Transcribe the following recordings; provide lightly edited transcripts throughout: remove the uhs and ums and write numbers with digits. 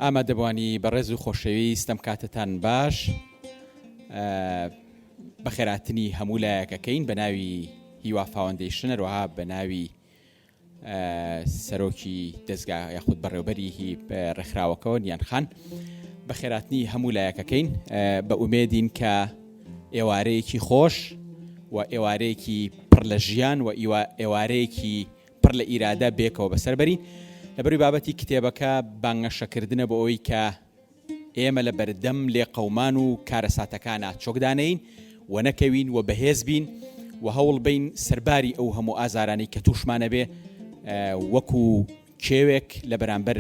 ئامادەبوانی بەڕێز و خۆشەویست ئەم کاتەتان باش بەخێراتنی هەموو لایەکەکەین بە ناوی هیوا فاوەندەیشن هەروەها بە ناوی سەرۆکی دەزگا یاخود بەڕێوبەری هی ڕێکخراوەکەەوە نیان خان بەخێراتنی هەموو لایەکەکەین بە ئومێدین کە ئێوارەیەکی خۆش و ئێوارەیەکی پڕ لە ژیان و ئێوارەیەکی پڕ لە ئیرادە بێکەوە بەسەر بەرین لەبەروی بابەتی کتێبەکە بانگەشەکردنە بۆ ئەوەی کە ئێمە لە بەردەم لێقەومان و کارەساتەکانا چۆک دانێین و نەکەوین و بەهێز بین و هەوڵ بەین سەرباری ئەو هەموو ئازارانەی کە تووشمانەبێ وەکو کێوێک لە بەرامبەر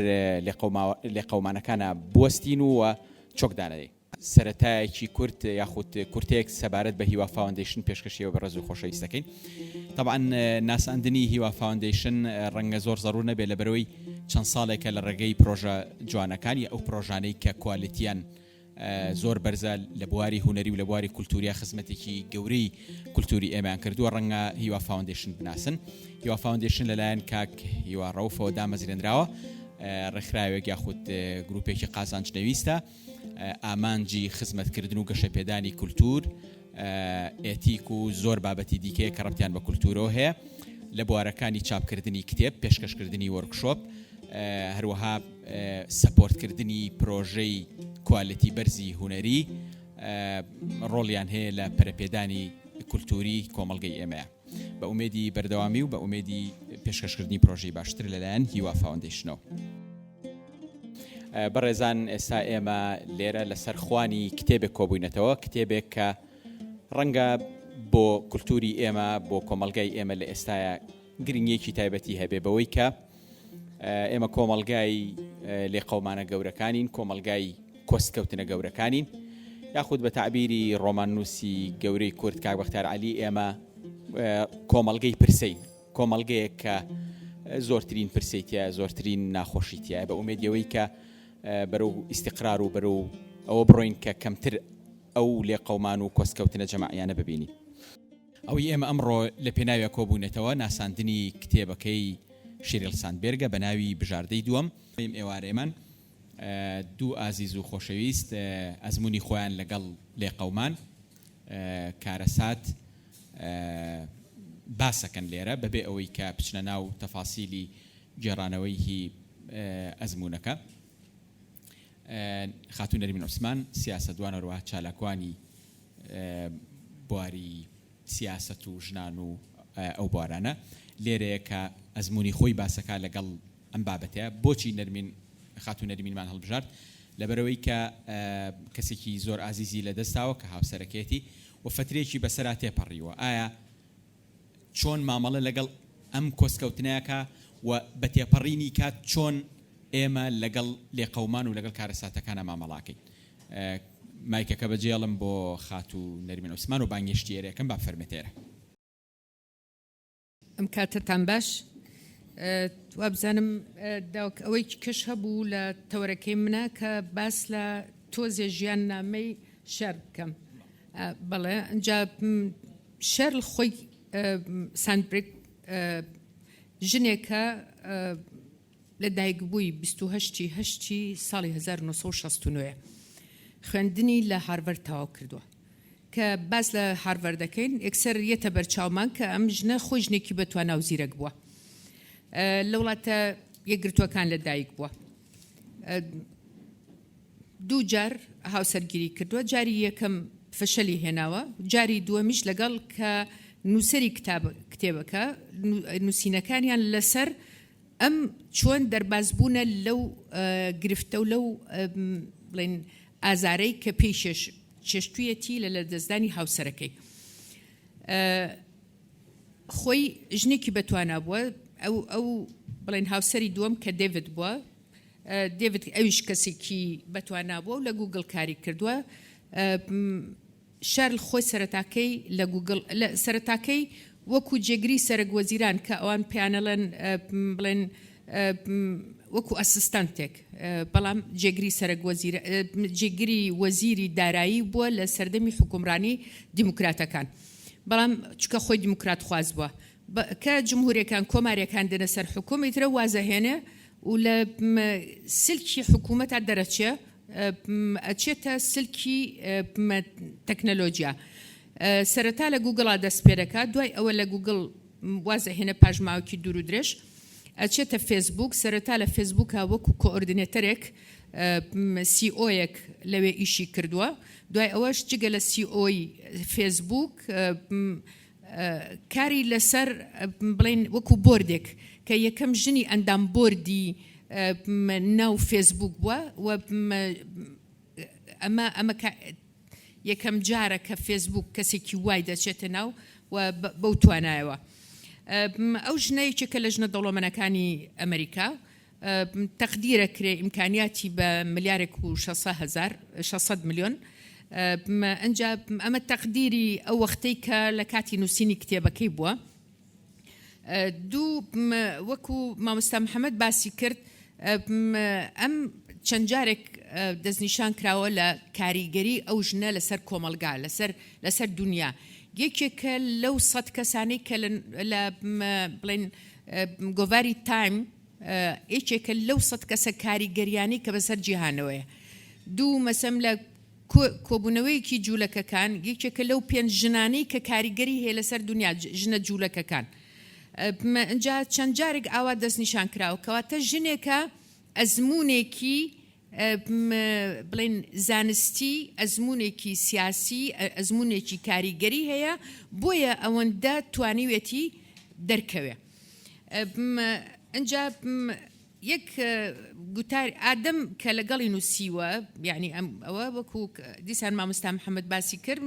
لێقەومانەکانا بوەستین و چۆک دانێین. سەرەتایەکی کورت یاخود کورتەیەک سەبارەت بە هیوا فاوەندەیشن پێشکەشی ئێوە بەڕێز و خۆشەویست دەکەین. تەبعەن ناساندنی هیوا فاوەندەیشن ڕەنگە زۆر زەڕوور نەبێت لەبەرئەوەی چەند ساڵێکە لە ڕێگەی پرۆژە جوانەکان یا ئەو پرۆژانەی کە کوالێتیان زۆر بەرزە لە بواری هونەری و لە بواری کولتووریا خزمەتێکی گەورەی کولتووری ئێمەیان کردووە ڕەنگە هیوا فاوەندەیشن بناسن. هیوا فاوەندەیشن لەلایەن کاک هیوا ڕەوفەوە دامەزرێنراوە ڕێکخراوێک یاخود گروپێکی قازانج نەویستە ئامانجی خزمەتکردن و گەشەپێدانی کولتوور، ئێتیک و زۆر بابەتی دیکەیە کە ڕەبتیان بە کولتوورەوە هەیە لە بوارەکانی چاپکردنی کتێب، پێشکەشکردنی وۆرکشۆپ، هەروەها سەپۆرتکردنی پرۆژەی کوالێتی بەرزی هونەری ڕۆڵیان هەیە لە پەرەپێدانی کولتووری کۆمەڵگەی ئێمەیە. بە ئومێدی بەردەوامی و بە ئومێدی پێشکەشکردنی پرۆژەی باشتر لەلایەن هیوا فاوەندەیشنەوە. بەڕێزان ئێستا ئێمە لێرە لەسەر خوانی کتێبێک کۆبووینەتەوە، کتێبێک کە ڕەنگە بۆ کولتووری ئێمە، بۆ کۆمەڵگای ئێمە لە ئێستایا گرنگییەکی تایبەتی هەبێ بەوەی کە ئێمە کۆمەڵگای لێقەومانە گەورەکانین، کۆمەڵگای کۆستکەوتنە گەورەکانین، یاخود بە تەعبیری ڕۆماننووسی گەورەی کورد کاک بەختیار عەلی ئێمە کۆمەڵگەی پرسەین. کۆمەڵگەیەک کە زۆرترین پرسەی تیایە، زۆرترین ناخۆشی تیایە، بە ئومێدی ئەوەی کە بەرەو ئیستیقرار و بەرەو ئەوە بڕۆین کە کەمتر ئەو لێقەومان و کۆستکەوتنە جەماعیانە ببینین. ئەوەی ئێمە ئەمڕۆ لە پێناویا کۆبووینەتەوە ناساندنی کتێبەکەی شیریل ساندبێرگە بە ناوی بژاردەی دووەم. ئێوارەیەمان دوو ئازیز و خۆشەویست ئەزموونی خۆیان لەگەڵ لێقەومان، کارەسات باسەکەن لێرە بەبێ ئەوەی کە بچنە ناو تەفاسیلی گێڕانەوەی هی ئەزموونەکە. خاتوو نەرمین عوسمان سیاسەتوان هەروەها چالاکوانی بواری سیاسەت و ژنان و ئەو بوارانە لێرەیە کە ئەزموونی خۆی باسەکا لەگەڵ ئەم بابەتەیە. بۆچی نەرمین خاتوو نەرمینمان هەڵبژارد؟ لەبەرئەوەی کە کەسێکی زۆر ئازیزی لەدەستداوە کە هاوسەرەکەیەتی و فەترەیەکی بەسەرا تێپەڕیوە. ئایا چۆن مامەڵە لەگەڵ ئەم کۆستکەوتنەکا و بە تێپەڕینی کات چۆن ئێمە لەگەڵ لێقەومان و لەگەڵ کارەساتەکانا مامەڵاکەین؟ مایکەکە بەجێڵم بۆ خاتوو نەرمین عوسمان و بانگێشتی ئێرەکەم با بفەرمێتە ئێرە. ئەم کاتەتان باش وابزانم داوک ئەوەی کەش هەبوو لە تەوەرەکەی منە کە باس لە تۆزێ ژیان نامەی شەر بکەم بەڵێ ئەجا شەر خۆی ساندبرگ ژنێکە لە دایکبووی 28 هەشتی ساڵی 1969 خوێندنی لە هارڤەرد تەواو کردووە کە باس لە هارڤەرد دەکەین یەکسەر یەتە بەرچاومان کە ئەم ژنە خۆی ژنێکی بەتوانا و زیرەک بووە لە وڵاتە یەکگرتووەکان لە دایک بووە دوو جار هاوسەرگیری کردووە جاری یەکەم فەشەلی هێناوە جاری دووەمیش لەگەڵ کە نووسەری کتاب کتێبەکە نووسینەکانیان لەسەر ئەم چۆن دەربازبوونە لەو گرفتە و لەو بڵێن ئازارەی کە پێی چێشتویەتی لە لەدەستدانی هاوسەرەکەی. خۆی ژنێکی بەتوانا بووە، ئەو ئەو بڵێن هاوسەری دووەم کە دێڤد بووە، دێڤد ئەویش کەسێکی بەتوانا بووە و لە گووگڵ کاری کردووە. شارل خۆی سەرەتاکەی لە گووگڵ لە سەرەتاکەی وەکو جێگری سەرەک وەزیران کە ئەوان پێیانەڵێن بڵێن وەکو assistant ێک بەڵام جێگری سەرەک وەزیر جێگری وەزیری دارایی بووە لە سەردەمی حوکمڕانی دیموکراتەکان بەڵام چکە خۆی دیموکرات خواز بووە کە جمهورەکان کۆماریەکان دێنە سەر حکوم ئیترە وازەهێنێ. و لە سلکی حکوومەتا دەرەچێ ئەچێتە سلکی تەکنەلۆجیا. سەرەتا لە گووگڵا دەست پێ دەکات، دوای ئەوە لە گووگڵ واز ئەهێنێ پاش ماوەکی دوور و درێژ ئەچێتە فێسبووک، سەرەتا لە فێسبووکا وەکوو coordinator ێک CEO یەک لەوێ ئیشی کردووە، دوای ئەوەش جگە لە CEO ی فێسبووک کاری لەسەر بڵێین وەکو بۆردێک کە یەکەم ژنی ئەندام بۆردی ناو فێسبوک بووە و ئەمە ئەمە یەکەم جارە کە فێسبوک کەسێکی وای دەچێتە ناو و بەو توانایەوە ئەو ژنە یەکێکە لە ژنە دەوڵەمەنەکانی ئەمریکا تەقدیرەکرێ ئیمکانیاتی بە ملیارێک و شەسە هەزار، شەسەد ملیۆن، ئنجا ئەمە تەقدیری ئەو وەختەی کە لە کاتی نووسینی کتێبەکەی بووە. دوو وەکو مامۆستا محەمەد باسی کرد ئەم چەند جارێک دەستنیشان کراوە لە کاریگەری ئەو ژنە لەسەر کۆمەڵگا لەسەر لەسەر دونیا یەکێکە لەو سەد کەسانەی کە لە بڵێن گۆڤاری تایم یەکێکە لەو سەت کەسە کاریگەریانەی کە بەسەر جیهانەوەیە. دوو مەسەم لە کۆبوونەوەیەکی جوولەکەکان یەکێکە لەو پێنج ژنانەی کە کاریگەری هەیە لەسەر دنیا ژنە جوولەکەکان. ئینجا چەند جارێک ئاوا دەستنیشان کراوە کەواتە ژنێکە ئەزموونێکی بڵێن زانستی، ئەزموونێکی سیاسی، ئەزموونێکی کاریگەری هەیە، بۆیە ئەوەندە توانیوێتی دەرکەوێ. ئنجا یەک گوتار ئادەم کە لەگەڵی نووسیوە، یعنی ئەم ئەوە وەکو دیسان مامۆستا محەممەد باسی کرد،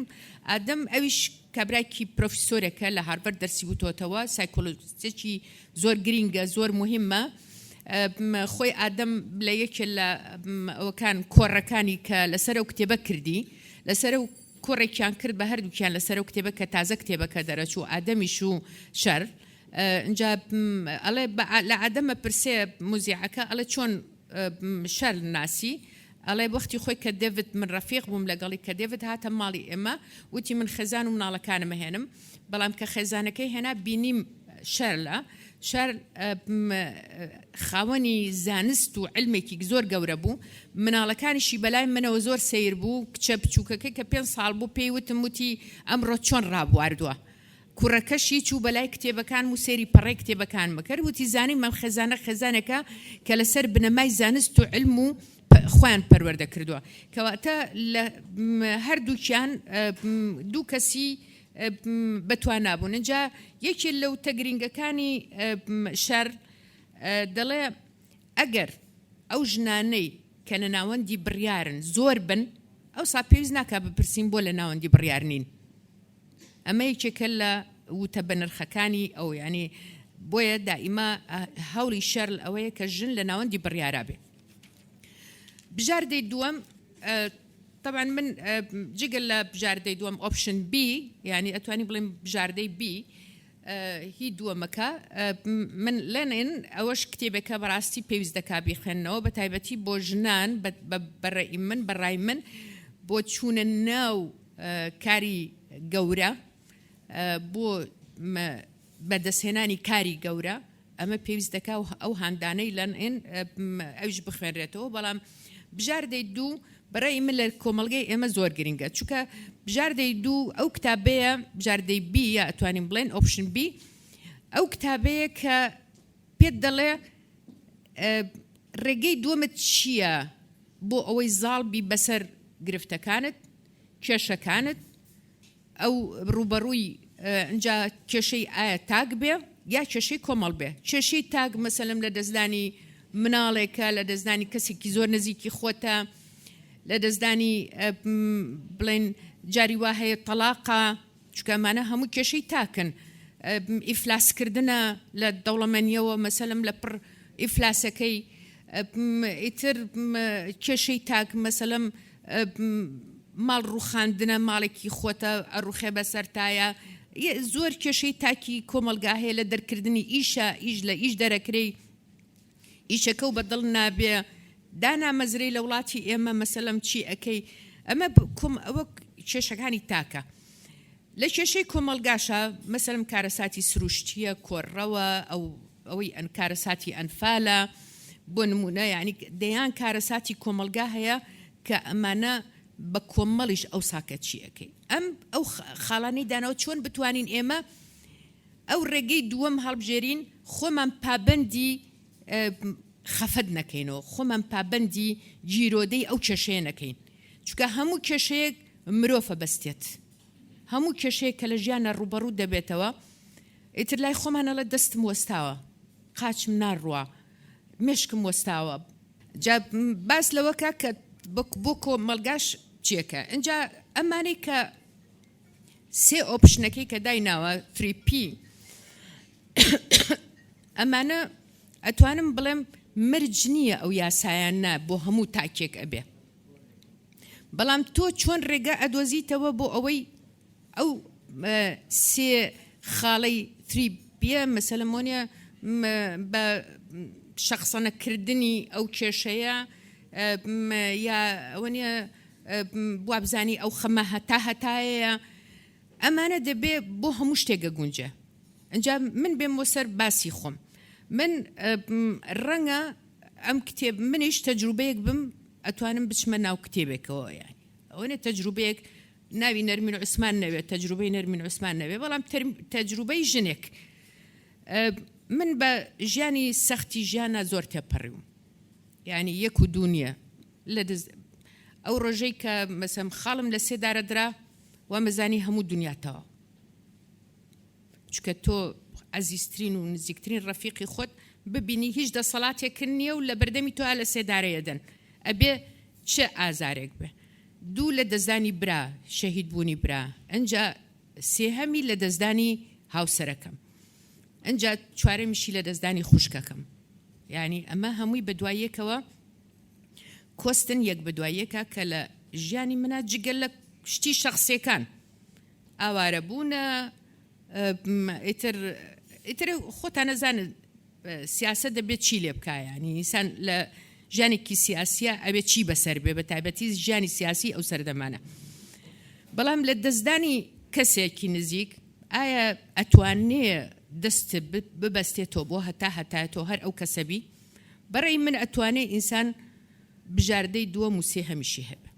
ئادەم ئەویش کابراکی پرۆفیسۆرێکە لە هارڤەرد دەرسی وتۆتەوە، سایکۆلۆجیستێکی زۆر گرینگە، زۆر موهیمە. خۆی ئادەم لە یەکێ لە ئەوەکان کۆڕەکانی کە لەسەر ئەو کتێبە کردی، لەسەر ئەو کۆڕێکیان کرد بە هەردووکیان لەسەر ئەو کتێبە کە تازە کتێبەکە دەرەچوو ئادەمیش و شەر. ئینجا ئەڵێ لە ئادەمە پرسێ موزیعەکە ئەڵێ چۆن شەر ناسی؟ ئەڵێ وەختی خۆی کە دێڤد من ڕەفیق بووم لەگەڵی کە دێڤد هاتە ماڵی ئێمە وتی من خێزان و مناڵەکانم ئەهێنم بەڵام کە خێزانەکەی هێنا بینیم شەرلە شەر خاوەنی زانست و علمێکی زۆر گەورە بوو مناڵەکانیشی بەلای منەوە زۆر سەیر بوو کچە بچووکەکەی کە پێ ساڵ بوو پێی وتم وتی ئەمڕۆ چۆن ڕابواردووە کوڕەکەشی چوو بەلای کتێبەکانم و سەیری پەڕەی کتێبەکانم کرد، وتی زانیم ئەم خێزانە خێزانێکە کە لەسەر بنەمای زانست و عیلم و خۆیان پەروەردە کردووە. کەواتە لە هەردووکیان دوو کەسی بەتوانا بوون. ئینجا یەکێ لە وتە گرینگەکانی شەر دەڵێ ئەگەر ئەو ژنانەی کە لە ناوەندی بڕیارن زۆر بن، ئەوسا پێویست ناکا بپرسین بۆ لە ناوەندی بڕیار نین. ئەمە یەکێکە لە وتە بەنرخەکانی ئەو، یانی بۆیە دائیما هەوڵی شەرل ئەوەیە کە ژن لە ناوەندی بڕیارا بێ. بژاردەی دووەم تەبعەن من جگە لە بژاردەی دووەم option B یانی ئەتوانی بڵێم بژاردەی B هی دووەمەکە من لێنین ئەوەش کتێبێکە بەڕاستی پێویست دەکا بیخوێننەوە بە تایبەتی بۆ ژنان بەڕێی من بەڕای من بۆ چوونە ناو کاری گەورە بۆ بەدەستهێنانی کاری گەورە ئەمە پێویست دەکا و ئەو هاندانەی لەن ئەویش بخوێنرێتەوە بەڵام بژاردەی دوو بەڕای من لە کۆمەڵگەی ئێمە زۆر گرنگە چونکە بژاردەی دوو ئەو کتابەیە بژاردەی B یا ئەتوانین بڵێن option B ئەو کتابەیە کە پێت دەڵێ ڕێگەی دووەمت چییە بۆ ئەوەی زاڵ بی بەسەر گرفتەکانت کێشەکانت ئەو ڕووبەڕووی ئینجا کێشەی ئایا تاک بێ یا کێشەی کۆمەڵ بێ کێشەی تاک مەسەلەن لە دەستدانی مناڵێکە لە دەستدانی کەسێکی زۆر نزیکی خۆتە لە دەستدانی بڵێن جاری وا هەیە تەلاقە چونکە ئەمانە هەموو کێشەی تاکن ئیفلاسکردنە لە دەوڵەمەنیەوە مەسەلم لە پڕ ئیفلاسەکەی ئیتر کێشەی تاک مەسەلم ماڵ ڕوخاندنە ماڵێکی خۆتە ئەڕوخێ بەسەرتایە زۆر کێشەی تاکی کۆمەڵگا هەیە لە دەرکردنی ئیشە ئیش لە ئیش دەرەکرێی ئیشەکە و بەدڵ نابێ دانامەزرێی لە وڵاتی ئێمە مەسەلەم چی ئەکەی ئەمە کۆم ئەوە کێشەکانی تاکە لە کێشەی کۆمەڵگاشا مەسەلەم کارەساتی سروشتیە کۆرڕەوە ئەو ئەوەی ئەن کارەساتی ئەنفالە. بۆ نموونە یانی دەیان کارەساتی کۆمەڵگا هەیە کە ئەمانە بە کۆمەڵیش ئەوساکە چی ئەکەی ئەم ئەو خاڵانەی داناوە چۆن بتوانین ئێمە ئەو ڕێگەی دووەم هەڵبژێرین خۆمان پابەندی خەفەت نەکەینەوە خۆمان پابەندی گیرۆدەی ئەو کێشەیە نەکەین چونکە هەموو کێشەیەک مرۆفە بەستێت هەموو کێشەیەک کە لە ژیانە ڕووبەڕوو دەبێتەوە ئیتر لای خۆمان ئەڵێ دەستم وەستاوە قاچم ناڕوا مێشکم وەستاوە جا باس لەوە کا کە بۆ کۆمەڵگاش چیەکە ئینجا ئەمانەی کە سێ option ەکەی کە دایناوە 3P ئەمانە ئەتوانم بڵێم مەرج نییە ئەو یاسایانە بۆ هەموو تاکێک ئەبێ بەڵام تۆ چۆن ڕێگە ئەدۆزیتەوە بۆ ئەوەی ئەو سێ خاڵەی تری بیە مەسەلەن مۆنیە بە شەخسەنەکردنی ئەو کێشەیە یا ئەوە نیە وابزانی ئەو خەمە هەتا هەتایەیە ئەمانە دەبێ بۆ هەموو شتێک گەگونجێ ئەجا من بێم بۆ سەر باسی خۆم من ڕەنگە ئەم کتێب منیش تەجروبەیەک بم ئەتوانم بچمە ناو کتێبێکەوە یانی ئەوەنە تەجروبەیەک ناوی نەرمین عوسمان نەوێت تەجروبەی نەرمین عوسمان نەوێت بەڵام تەجروبەی ژنێک من بە ژیانی سەختی ژیانە زۆر تێپەڕیوم یعنی یەک و دوو نییە لە دەست ئەو ڕۆژەی کە مەسەم خاڵم لە سێدارە درا وامەزانی هەموو دنیا تەواو چونکە تۆ عەزیزترین و نزیکترین ڕەفیقی خۆت ببینی هیچ دەسەڵاتێکن نییە و لە بەردەمی تۆ لە سێدارەیەدەن ئەبێ چ ئازارێک بێ دوو لە دەستدانی برا شەهید بوونی برا ئەنجا سێهەمی لە دەستدانی هاوسەرەکەم ئەنجا چوارەمیشی لە دەستدانی خوشکەکەم یعنی ئەمە هەمووی بە دوای یەکەوە کۆستن یەک بە دوای یەکە کە لە ژیانی منە جگە لە شتی شەخسیەکان ئاوارە بوونە ئیتر ئیتر خۆتان ئەزانن سیاسەت دەبێت چی لێ بکا یانی ئینسان لە ژیانێکی سیاسیە ئەبێ چی بەسەر بێ بە تایبەتی ژیانی سیاسی ئەو سەردەمانە بەڵام لە دەستدانی کەسێکی نزیک ئایا ئەتوانێ دەست ببەستێتەوە بۆ هەتا هەتایە تۆ هەر ئەو کەسەبی بەڕێی من ئەتوانێ ئینسان بژاردەی دووەم و سێهەمیشی هەبێ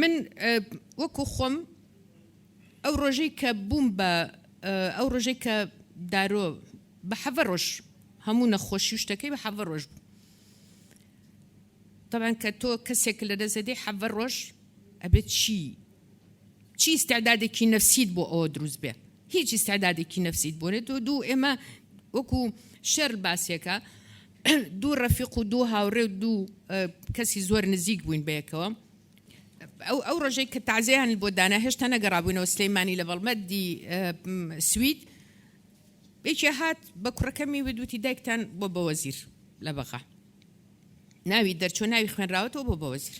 من وەکو خۆم ئەو ڕۆژەی کە بووم بە ئەو ڕۆژەی کە دارۆ بە حەڤە ڕۆژ هەموو نەخۆشی و شتەکەی بە حەڤە ڕۆژ بوو تەبعەن کە تۆ کەسێک لە دەست دەدەی حەڤە ڕۆژ ئەبێت چی چی ئیستعدادێکی نەفسیت بۆ ئەوە دروست بێ هیچ ئیستعدادێکی نەفسیت بۆ نێت دوو ئێمە وەکو شەر باسێکە دوو ڕەفیق و دوو هاوڕێ و دوو کەسی زۆر نزیک بووین بەیەکەوە ئەو ئەو ڕۆژەی کە تازیان بۆ دانا هێشتا نەگەڕابووینەوە سلەیمانی لە بەڵمەدی سوید یەکێ هات بە کوڕەکەمی وت وتی دایکتان بۆ بە وەزیر لە بەغا ناوی دەرچوو ناوی خوێنراوەتەوە بۆ بە وەزیر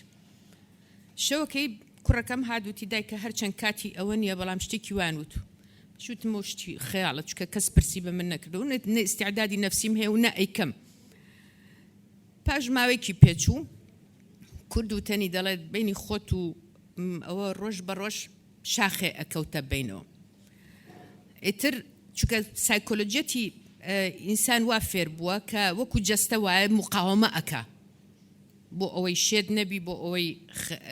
شەوەکەی کوڕەکەم هات وتی دایکە هەرچەند کاتی ئەوە نییە بەڵام شتێکی وان وت شوتم و شتی خەیاڵە چکە کەس پرسی بە من نەکردو نە ئیسیعدادی نەفسیم هەیە و نە ئەیکەم پاش ماوەیەکی پێچوو کورد وتەنی دەڵێت بینی خۆت و ئەوە ڕۆژ بە ڕۆژ شاخێ ئەکەوتە بینەوە ئیتر چونکە سایکۆلۆجیەتی ئینسان وا فێر بووە کە وەکو جەستە وایە مقاومە ئەکا بۆ ئەوەی شێت نەبی بۆ ئەوەی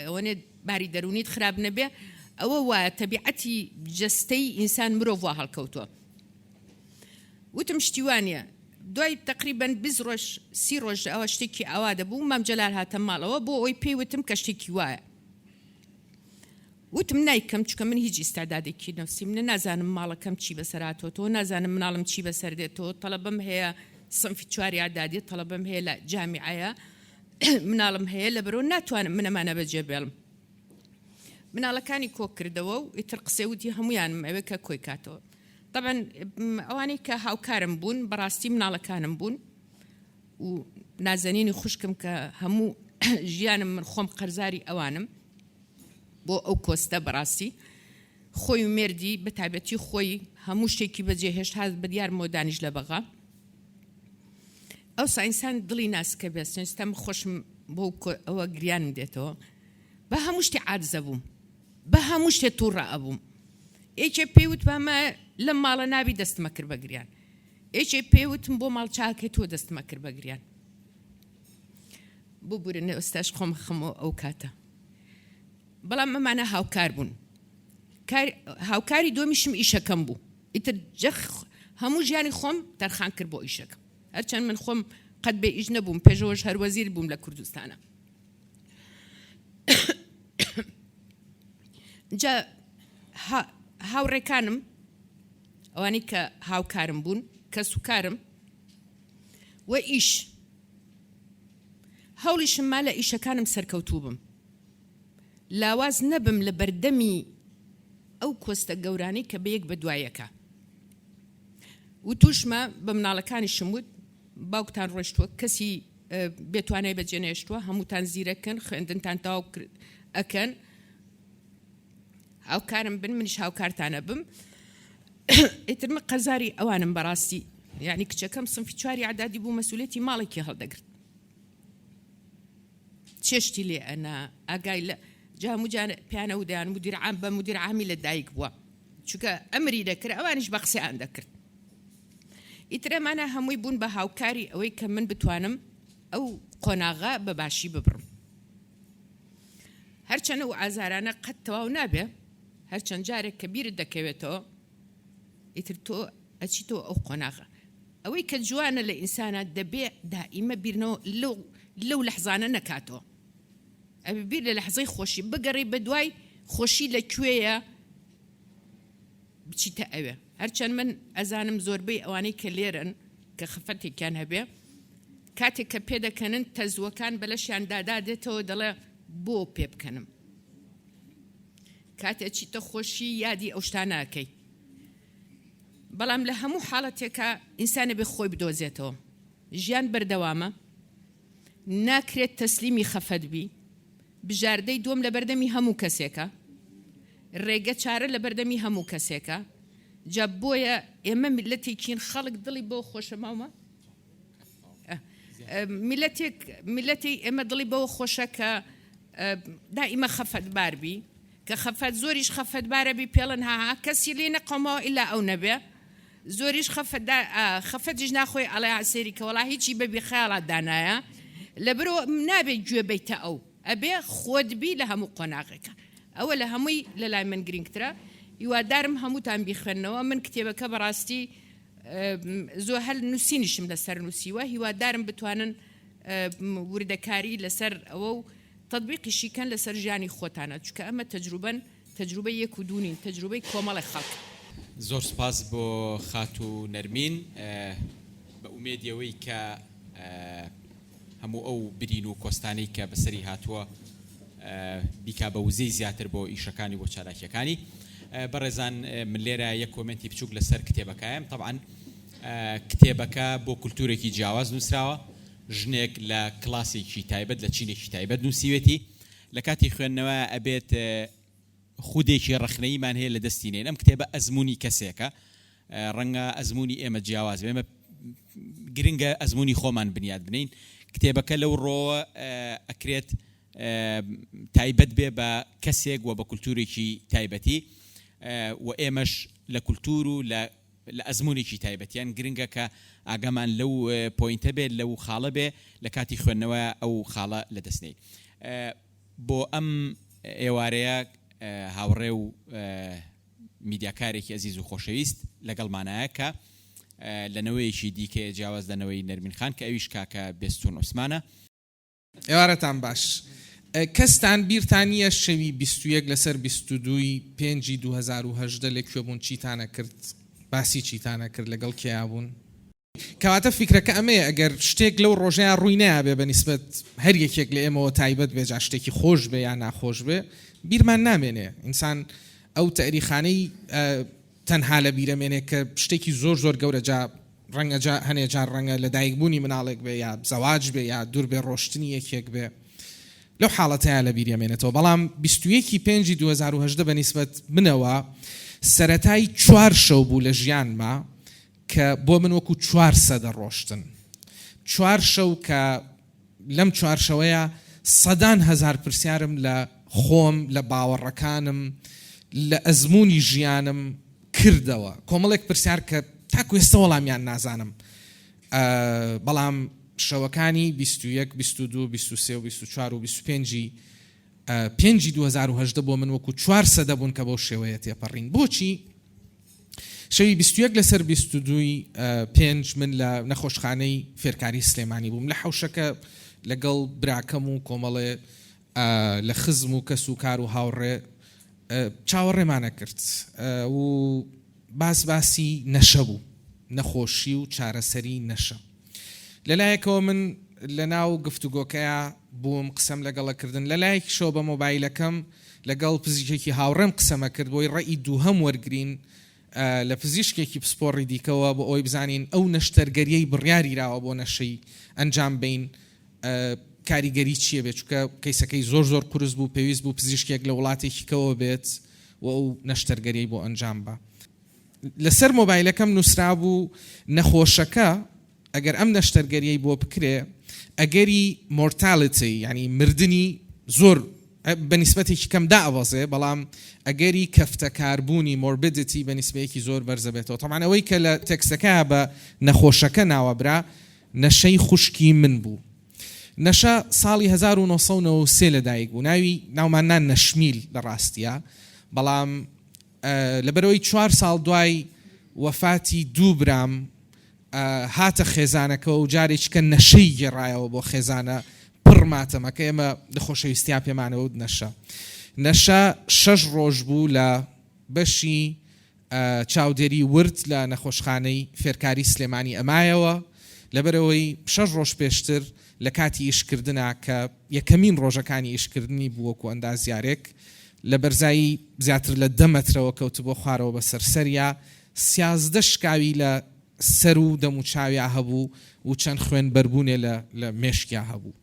ئەوەنێ باری دەروونیت خراپ نەبێ ئەوە وایە تەبیعەتی جەستەی ئینسان مرۆڤ وا هەڵکەوتووە وتم شتی وانە دوای تقریبا 20 ڕۆژ سی ڕۆژ ئەوە شتێکی ئاوا دەبوو مام جەلال هاتە ماڵەوە بۆ ئەوەی پێی وتم کە شتێکی وایە وتم نایکەم چونکە من هیچ ئیستعدادێکی نەفسیم نە نازانم ماڵەکەم چی بەسەر هاتۆتەوە نازانم مناڵم چی بەسەر دێتەوە تەڵەبەم هەیە سنفی چواری ئەعدادیە تەڵەبەم هەیە لە جامیعەیە مناڵم هەیە لەبەرەوە ناتوانم من ئەمانە بەجێ بێڵم مناڵەکانی کۆ کردەوە و ئیتر قسەی وتی هەمویانم ئەوێ کە کۆی کاتەوە طبعا ئەوانەی کە هاوکارم بوون بەڕاستی مناڵەکانم بوون و نازەنینی خوشکم کە هەموو ژیانم من خۆم قەرزاری ئەوانم بۆ ئەو کۆستە بەڕاستی خۆی و مێردی بە تایبەتی خۆی هەموو شتێکی بەجێهێشت هات بە دیارمەوە دانیش لە بەغا ئەو ساینسان دڵی ناسکە بێت سنستەم خۆشم بۆ ئەوە گریانم دێتەوە بە هەموو شتی عادزە بووم بە هەموو شتێ تووڕە ئەبووم یەکێ پێی وت بامە لەم ماڵە نابی دەستمە کرد بە گریان. یەکێ پێ وتم بۆ ماڵ چاکەی تۆ دەستمە کرد بە گریان. ببورن ئێستاش خۆم خەمەوە ئەو کاتە. بەڵام ئەمانە هاوکار بوون. هاوکاری دووەمیشم ئیشەکەم بوو. ئیتر جەخ هەموو ژیانی خۆم تەرخان کرد بۆ ئیشەکەم. هەرچەند من خۆم قەت بێ ئیش نەبووم، پێشەوەش هەر وەزیر بووم لە کوردستانە. جا هاوڕێکانم ئەوانەی کە هاوکارم بوون، کەسوکارم و ئیش، هەوڵیشم ما لە ئیشەکانم سەرکەوتوو بم، لاواز نەبم لە بەردەمی ئەو کۆستە گەورانەی کە بەیەک بە دوای یەکا. وتوشمە بە مناڵەکانیشم وت، باوکتان ڕۆیشتووە، کەسی بێتوانای بەجێ نەهێشتووە، هەمووتان زیرەکن، خوێندنتان تەواو ئەکەن، هاوکارم بن منیش هاوکارتان ئەبم. ئیتر من قەرزاری ئەوانم بەڕاستی، یعنی کچەکەم سنفی چواری عدادی بوو، مەسئولیەتی ماڵێکی هەڵدەگرت، چێشتی لێ ئەنا، ئاگای لە جا هەموو جار پیانە و دەیان مدیر عام بە مدیر عامی لە دایک بووە، چونکە ئەمری دەکرد ئەوانیش بە قسەیان دەکرد. ئیتر ئەمانە هەمووی بوون بە هاوکاری ئەوەی کە من بتوانم ئەو قۆناغە بە باشی ببڕم. هەرچەند ئەو ئازارانە قەت تەواو نابێ، هەرچەند جارێک کە بیرت دەکەوێتەوە ئیتر تۆ ئەچیتەوە ئەو قۆناغە. ئەوەی کە جوانە لە ئینسانا دەبێ دائیمە بیرنەوە لەو لەو لەحزانە نەکاتەوە. ئەبێ بیر لە لەحزەی خۆشی بگەڕێی بە دوای خۆشی لە کوێیە بچیتە ئەوێ. هەرچەند من ئەزانم زۆربەی ئەوانەی کە لێرەن کە خەفەتێکیان هەبێ کاتێک کە پێدەکەنن تەزووەکان بەلەشیان دادا دێتەوە دەڵێ بۆ پێ بکەنم. کاتێ چیتە خۆشی یادی ئەو شتانە ئەکەی. بەڵام لە هەموو حاڵەتێکا ئینسان ئەبێ خۆی بدۆزێتەوە. ژیان بەردەوامە، ناکرێت تەسلیمی خەفەت بی، بژاردەی دووەم لەبەردەمی هەموو کەسێکە، رێگە چارە لەبەردەمی هەموو کەسێکە، جا بۆیە ئێمە میللەتێکین خەڵک دڵی بەوە خۆشە ماومە میللەتێک میللەتی ئێمە دڵی بەوە خۆشە کە دائیمە خەفەتبار بی، کە خەفەت زۆریش خەفەتبارە بی پێڵن ها ها کەسی لێ نەقەوماوە ئیلا ئەو نەبێ زۆریش خەفەت خەفەتیش ناخۆی ئەڵێ سەیری کە وەڵا هیچی بە بی خەیاڵات دانایە لەبەرئەوە نابێ گوێ بەیتە ئەو ئەبێ خۆت بی لە هەموو قۆناغێکا ئەوە لە هەمووی لە لای من گرینگترە هیوادارم هەمووتان بیخوێننەوە من کتێبەکە بەڕاستی زۆ هەر نووسینیشم لەسەر نووسیوە هیوادارم بتوانن وردەکاری لەسەر ئەوە و تەتبیقیشی کەن لەسەر ژیانی خۆتانە چونکە ئەمە تەجروبەن تەجروبەی یەک و دوو نین تەجروبەی کۆمەڵێک خەڵکە. زۆر سوپاس بۆ خاتوو نەرمین بە ئومێدی ئەوەی کە هەموو ئەو برین و کۆستانەی کە بەسەری هاتووە بیکا بە وزەی زیاتر بۆ ئیشەکانی بۆ چالاکیەکانی. بەڕێزان من لێرە یەک comment ی بچووک لەسەر کتێبەکەیەم تەبعەن کتێبەکە بۆ کولتورێکی جیاواز نووسراوە ژنێک لە کلاسێکی تایبەت لە چینێکی تایبەت نووسیوێتی لە کاتی خوێندنەوە ئەبێت خودێکی ڕەخنەییمان هەیە لە دەستی نێین ئەم کتێبە ئەزموونی کەسێکە ڕەنگە ئەزموونی ئێمە جیاواز بێ ئێمە گرنگە ئەزموونی خۆمان بنیات بنین کتێبەکە لەو ڕۆوە ئەکرێت تایبەت بێ بە کەسێک و بە کولتوورێکی تایبەتی و ئێمەش لە کولتوور و لە لە ئەزموونێکی تایبەتیان گرنگە کە ئاگامان لەو point ە بێت لەو خاڵە بێ لە کاتی خوێندنەوە ئەو خاڵە لە دەست نێی بۆ ئەم ئێوارەیە هاوڕێ و میدیاکارێکی ئەزیز و خۆشەویست لەگەڵمانایە کە لە نەوەیەکی دیکەیە جیاواز لە نەوەی نەرمین خان کە ئەویش کاکە بێستون عوسمانە. ئێوارەتان باش. کەستان بیرتان نییە شەوی 21 لەسەر 22 ی پێنجی 2018 لە کوێ بوون چیتان ئەکرد باسی چیتان ئەکرد لەگەڵ کێیا بوون؟ کەواتە فیکرەکە ئەمەیە ئەگەر شتێک لەو ڕۆژەیا ڕووی نەیابێ بە نیسبەت هەر یەکێک لە ئێمەوە تایبەت بێ جا شتێکی خۆش بێ یا ناخۆش بێ بیرمان نامێنێ ئینسان ئەو تەئریخانەی تەنها لە بیرەمێنێ کە شتێکی زۆر زۆر گەورە جا ڕەنگە جا هەنێ جار ڕەنگە لە دایک بوونی مناڵێک بێ یا زەواج بێ یا دوور بێ ڕۆشتنی یەکێک بێ لەو حاڵەتەیا لە بیریەمێنێتەوە بەڵام 21 ی پێنجی 2018 بە نیسبەت منەوە سەرەتای چوار شەو بوو لە ژیانما کە بۆ من وەکو چوار سەدە ڕۆشتن. چوار شەو کە لەم چوار شەوەیا سەدان هەزار پرسیارم لە خۆم، لە باوەڕەکانم، لە ئەزموونی ژیانم کردەوە. کۆمەڵێک پرسیار کە تاکو ئێستا وەڵامیان نازانم. بەڵام شەوەکانی 21، 22، 23 و 24 و 25 ی پێنجی 2018 بۆ من وەکو چوار سەدە بوون کە بەو شێوەیە تێپەڕین. بۆچی؟ شەوی 21 لەسەر 22 ی پێنج من لە نەخۆشخانەی فێرکاری سلێمانی بووم، لە حەوشەکە لەگەڵ براکەم و کۆمەڵێ لە خزم و کەس و کار و هاوڕێ چاوەڕێمان ئەکرد و باس باسی نەشە بوو، نەخۆشی و چارەسەری نەشە. لە لایەکەوە من لە ناو گفتوگۆکەیا بووم قسەم لەگەڵ ئەکردن، لە لایەکیشەوە بە مۆبایلەکەم لەگەڵ پزیشکێکی هاوڕێم قسەم ئەکرد بۆی ڕەئی دووهەم وەرگرین لە پزیشکێکی پسپۆڕی دیکەوە بۆ ئەوەی بزانین ئەو نەشتەرگەریەی بڕیاریراوە بۆ نەشەی ئەنجام بەین کاریگەری چیە بێت چونکە کەیسەکەی زۆر زۆر قورس بوو پێویست بوو پزیشکێک لە وڵاتێکی کەوە بێت و ئەو نەشتەرگەریەی بۆ ئەنجام با. لەسەر مۆبایلەکەم نووسرابوو نەخۆشەکە ئەگەر ئەم نەشتەرگەریەی بۆ بکرێ ئەگەری mortality یانی مردنی زۆر بە نیسبەتێکی کەم دائەبەزێ بەڵام ئەگەری کەفتەکاربوونی morbidity بە نیسبەیەکی زۆر بەرزەبێتەوە تەبعەن ئەوەی کە لە تێکستەکە بە نەخۆشەکە ناوەبرا نەشەی خوشکی من بوو. نەشە ساڵی 1993 لەدایک بوو، ناوی ناومان نا نەشمیل لە ڕاستیا، بەڵام لەبەرئەوەی چوار ساڵ دوای وەفاتی دوو برام هاتە خێزانەکەوە و جارێکیکە نەشەی گێڕایەوە بۆ خێزانە پڕ ماتەمەکە، ئێمە لە خۆشەویستیا پێمانەوت نەشە. نەشە شەش ڕۆژ بوو لە بەشی چاودێری ورد لە نەخۆشخانەی فێرکاری سلێمانی ئەمایەوە، لەبەرئەوەی شەش ڕۆژ پێشتر لە کاتی ئیشکردنا کە یەکەمین ڕۆژەکانی ئیشکردنی بوو وەکو ئەندازیارێک لە بەرزایی زیاتر لە دە مەترەوە کەوتبووە خوارەوە بەسەر سەریا 13 شکاوی لە سەر و دەموچاویا هەبوو و چەند خوێن بەربوونێ لە لە مێشکیا هەبوو.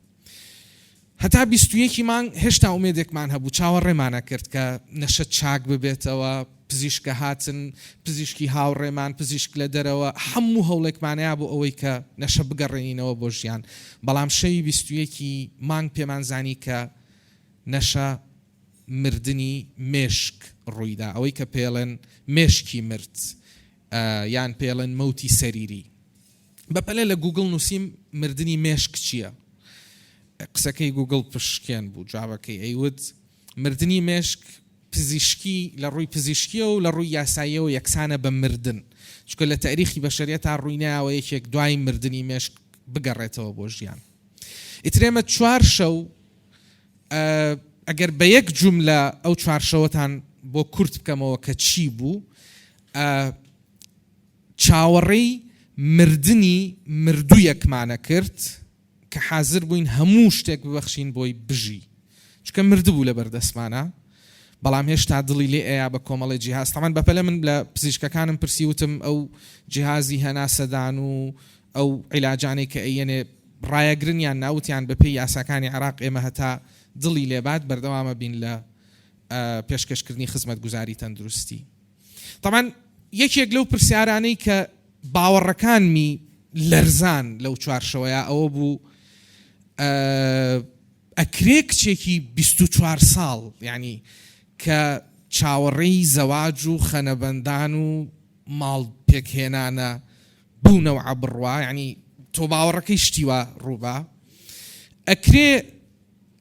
هەتا 21 ی مانگ هێشتا ئومێدێکمان هەبوو، چاوەڕێمان ئەکرد کە نەشە چاک ببێتەوە، پزیشکە هاتن، پزیشکی هاوڕێمان، پزیشک لە دەرەوە، هەموو هەوڵێکمانەیا بۆ ئەوەی کە نەشە بگەڕێنینەوە بۆ ژیان، بەڵام شەوی 21 ی مانگ پێمان زانی کە نەشە مردنی مێشک ڕوویدا، ئەوەی کە پێڵێن مێشکی مرد یان پێڵێن مەوتی سەریری. بەپەلە لە گووگڵ نووسیم مردنی مێشک چییە؟ قسەکەی گووگڵ پشتشکێن بوو، جوابەکەی ئەیوت مردنی مێشک پزیشکی لە ڕووی پزیشکییەوە و لە ڕووی یاساییەوە یەکسانە بە مردن، چونکە لە تاریخی بەشەریەتا ڕووی نایاوە یەکێک دوای مردنی مێشک بگەڕێتەوە بۆ ژیان. ئیتر ئێمە چوار شەو ئەگەر بە یەک جوملە ئەو چوار شەوەتان بۆ کورت بکەمەوە کە چی بوو، چاوەڕێی مردنی مردوویەکمان ئەکرد کە حازر بووین هەموو شتێک ببەخشین بۆی بژی چونکە مردبوو لەبەر دەستمانا بەڵام هێشتا دڵی لێ ئەیا بە کۆمەڵێ جیهاز تەبعەن بەپەلە من لە پزیشکەکانم پرسی وتم ئەو جیهازی هەناسەدان و ئەو عیلاجانەی کە ئەیەنێ ڕایەگرن یان نا وتیان بەپێی یاساکانی عێراق ئێمە هەتا دڵی لێبات بەردەوامە بین لە پێشکەشکردنی خزمەتگوزاری تەندروستی. تەبعەن یەکێک لەو پرسیارانەی کە باوەڕەکانمی لەرزان لەو چوارشەوەیا ئەوە بوو ئەکرێ کچێکی 24 ساڵ یعنی کە چاوەڕێی زەواج و خەنەبەندان و ماڵ پێکهێنانە بەو نەوعە بڕوا یعنی تۆ باوەڕەکەی شتی وا ڕووبا ئەکرێ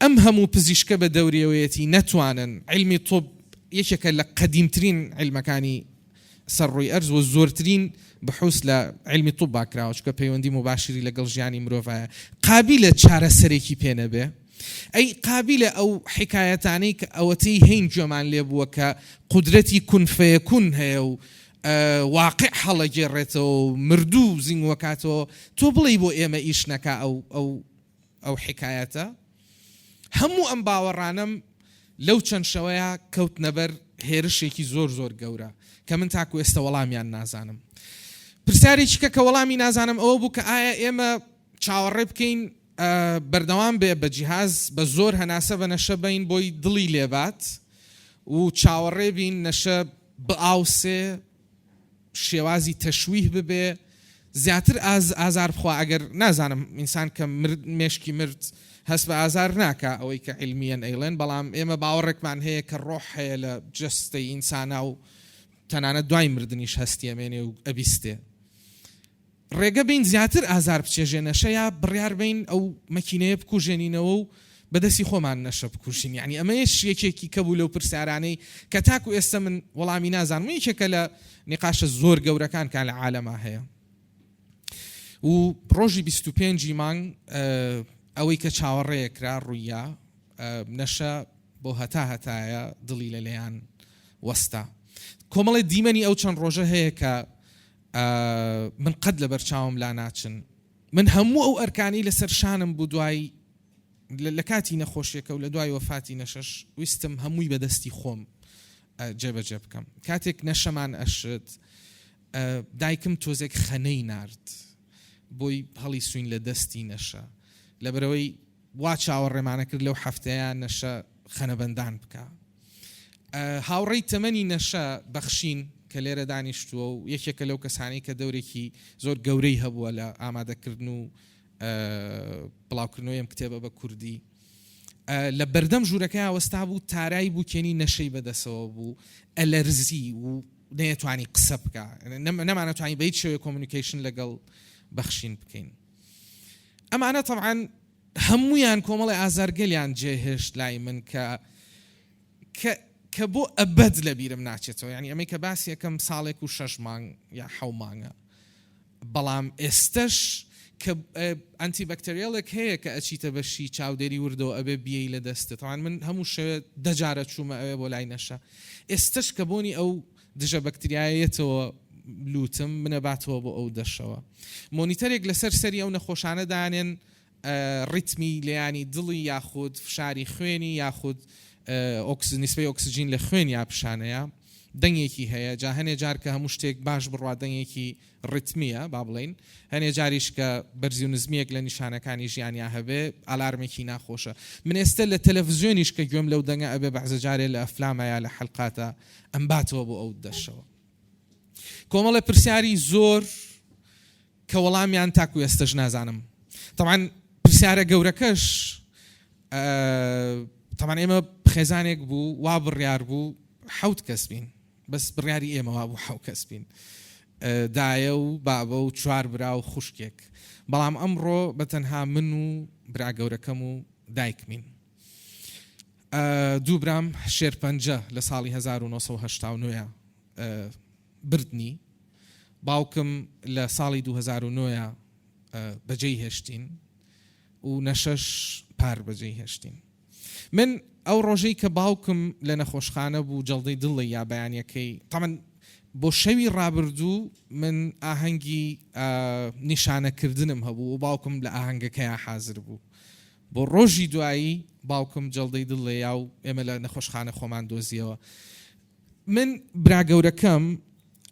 ئەم هەموو پزیشکە بە دەوریەوەیەتی نەتوانن، عیلمی طب یەکێکە لە قەدیمترین عیلمەکانی سەر ڕووی ئەرز و زۆرترین بحوس لە عیلمی طبا کراوە چونکە پەیوەندی موباشری لەگەڵ ژیانی مرۆڤایە قابیلە چارەسەرێکی پێ نەبێ؟ ئەی قابیلە ئەو حیکایەتانەی کە ئەوەتەی هەین گوێمان لێ بووە کە قودرەتی کون فەیەکون هەیە و واقع هەڵەگێڕێتەوە و مردوو زینگوەکاتەوە تۆ بڵێی بۆ ئێمە ئیش نەکا ئەو ئەو ئەو حیکایەتە، هەموو ئەم باوەڕانەم لەو چەند شەوەیا کەوتنە بەر هێرشێکی زۆر زۆر گەورە کە من تاکو ئێستا وەڵامیان نازانم. پرسیارێکی کە کە وەڵامی نازانم ئەوە بوو کە ئایا ئێمە چاوەڕێ بکەین بەردەوام بێ بە جیهاز بە زۆر هەناسە بە نەشە بین بۆی دڵی لێبات و چاوەڕێ بین نەشە بئاوسێ شێوازی تەشویه ببێ زیاتر ئاز ئازار بخوا ئەگەر نازانم ئینسان کە مرد مێشکی مرد هەست بە ئازار ناکا ئەوەی کە عیلمیەن ئەیڵێن بەڵام ئێمە باوەڕێکمان هەیە کە ڕۆح هەیە لە جەستەی ئینسانا و تەنانەت دوای مردنیش هەستی ئەمێنێ و ئەبیستێ. ڕێگە بەین زیاتر ئازار بچێژێ نەشە یا بڕیار بەین ئەو مەکینەیە بکوژێنینەوە و بە دەستی خۆمان نەشە بکوژین؟ یانی ئەمەیش یەکێکی کە بوو لەو پرسیارانەی کە تاکو ئێستە من وەڵامی نازانم و یەکێکە لە نیقاشە زۆر گەورەکان کە لە عالەما هەیە. و ڕۆژی 25 ی مانگ ئەوەی کە چاوەڕێ کرا ڕوویا، نەشە بۆ هەتا هەتایە دڵی لە لێیان وەستا. کۆمەڵێ دیمەنی ئەو چەند ڕۆژە هەیە کە من قەت لەبەر چاوم لا ناچن. من هەموو ئەو ئەرکانەی لەسەر شانم بوو دوای لە کاتی نەخۆشیەکە و لە دوای وەفاتی نەشەش ویستم هەمووی بە دەستی خۆم جێبەجێ بکەم. کاتێک نەشەمان ئەشت دایکم تۆزێک خەنەی نارد بۆی هەڵیسوین لە دەستی نەشە لەبەرئەوەی وا چاوەڕێمانە کرد لەو هەفتەیە نەشە خەنەبەندان بکا. هاوڕێی تەمەنی نەشە بەخشین کە لێرە دانیشتووە و یەکێکە لەو کەسانەی کە دەورێکی زۆر گەورەی هەبووە لە ئامادەکردن و بڵاوکردنەوەی ئەم کتێبە بە کوردی، لە بەردەم ژوورەکەیا وەستابوو، تارای بووکێنی نەشەی بەدەسەوە بوو، ئەلەرزی و نەیەتوانی قسە بکا، نەمانەتوانی بە هیچ شێوەیەک communication لەگەڵ بەخشین بکەین. ئەمانە تەبعەن هەموویان کۆمەڵی ئازارگەلیان جێهێشت لای من کە کە کە بۆ ئەبەد لە بیرم ناچێتەوە یعنی ئەمەی کە باسی یەکەم ساڵێک و شەش مانگ یا حەو مانگە بەڵام ئێستەش کە antibacterial ێک هەیە کە ئەچیتە بەشی چاودێری وردەوە ئەبێ بیەی لە دەستت تەوان من هەموو شەوێ دەجارە چوومە ئەوێ بۆ لای نەشە ئێستەش کە بۆنی ئەو دژە بەکتریایە یەتەوە لوتم منە باتەوە بۆ ئەو دەشەوە monitor ێک لەسەر سەری ئەو نەخۆشانە دانێن ڕیتمی لێیانی دڵی یاخود فشاری خوێنی یاخود نیسبەی ئۆکسجین لە خوێن یا پیشانەیە دەنگێکی هەیە جا هەنێ جار کە هەموو شتێک باش بڕوا دەنگێکی ڕیتمیە با بڵێین هەنێ جاریش کە بەرزی و نزمیەک لە نیشانەکانی ژیانیا هەبێ ئالارمێکی ناخۆشە من ئێستە لە تەلەفزیۆنیش کە گوێم لەو دەنگە ئەبێ بەعزە جارێ لە ئەفلاما یا لە حەلقاتا ئەمباتەوە بۆ ئەو دەشەوە کۆمەڵێ پرسیاری زۆر کە وەڵامیان تاکو ئێستەش نازانم تەبعەن پرسیارە گەورەکەش تەبعەن ئێمە خێزانێک بوو وا بڕیار بوو حەوت کەس بین بەس بڕیاری ئێمە وا بوو حەوت کەس بین دایە و بابە و چوار برا و خوشکێک بەڵام ئەمڕۆ بە تەنها من و برا گەورەکەم و دایکمین دوو برام شێرپەنجە لە ساڵی 1989 بردنی، باوکم لە ساڵی 2009 بەجێی هێشتین و نەشەش پار بەجێی هێشتین. من ئەو ڕۆژەی کە باوکم لە نەخۆشخانە بوو جەڵدەی دڵی یا بەیانیەکەی تەمەن بۆ شەوی ڕابردوو من ئاهەنگی نیشانەکردنم هەبوو و باوکم لە ئاهەنگەکەیا حازر بوو. بۆ ڕۆژی دوایی باوکم جەڵدەی دڵ لێیا و ئێمە لە نەخۆشخانە خۆمان دۆزیەوە. من برا گەورەکەم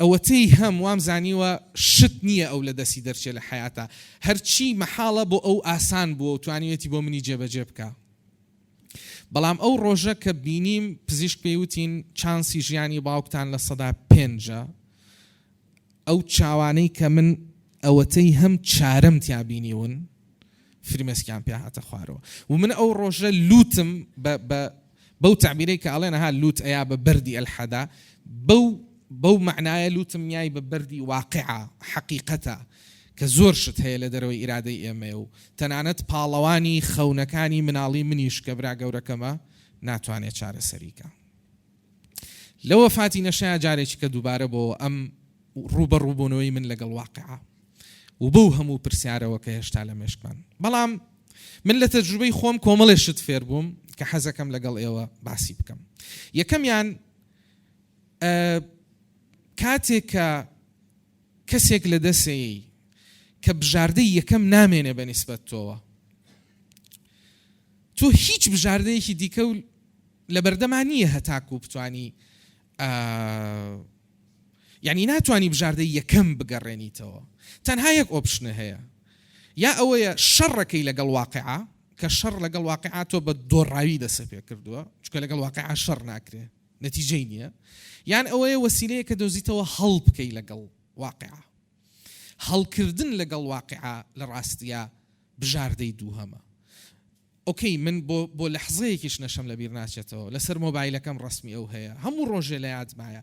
ئەوەتەی هەم وام زانیوە شت نییە ئەو لە دەستی دەرچێ لە حەیاتا هەرچی مەحاڵە بۆ ئەو ئاسان بووە و توانیوێتی بۆ منی جێبەجێ بکا بەڵام ئەو ڕۆژە کە بینیم پزیشک پێی وتین چانسی ژیانی باوکتان 5%ە ئەو چاوانەی کە من ئەوەتەی هەم چارەم تیا بینیون فرمێسکیان پیا هاتە خوارەوە و من ئەو ڕۆژە لوتم بە بە بەو تەعبیرەی کە ئەڵێن ها لوت ئەیا بە بەردی ئەلحەدا بەو بەو مەعنایە لوتم یای بە بەردی واقعە حەقیقەتە کە زۆر شت هەیە لە دەرەوەی ئیرادەی ئێمەیە و تەنانەت پاڵەوانی خەونەکانی مناڵی منیش کە برا گەورەکەمە ناتوانێت چارەسەری کا. لە وەفاتی نەشەیا جارێکی کە دووبارە بۆوە ئەم ڕووبەڕووبوونەوەی من لەگەڵ واقیع و بەو هەموو پرسیارەوە کە هێشتا لە مێشکمان. بەڵام من لە تەجروبەی خۆم کۆمەڵێ شت فێر بووم کە حەزەکەم لەگەڵ ئێوە باسی بکەم. یەکەمیان کاتێک کە کەسێک لە دەسێی کە بژاردەی یەکەم نامێنێ بە نیسبەت تۆوە تۆ هیچ بژاردەیەکی دیکە و لەبەردەما نییە هەتاکوو بتوانی یانی ناتوانی بژاردەی یەکەم بگەڕێنیتەوە تەنها یەک option ە هەیە یا ئەوەیە شەڕەکەی لەگەڵ واقعا کە شەڕ لەگەڵ واقعا تۆ بە دۆڕاوی دەسە پێ کردووە چونکە لەگەڵ واقعا شەڕ ناکرێ نەتیجەی نییە یان ئەوەیە وەسیلەیە کە دۆزیتەوە هەڵ بکەی لەگەڵ واقعا هەڵکردن لەگەڵ واقعا لە ڕاستیا بژاردەی دووهەمە okay من بۆ بۆ لەحزەیەکیش نەشەم لەبیر ناچێتەوە لەسەر مۆبایلەکەم ڕەسمی ئەو هەیە هەموو ڕۆژێ لە یادمایە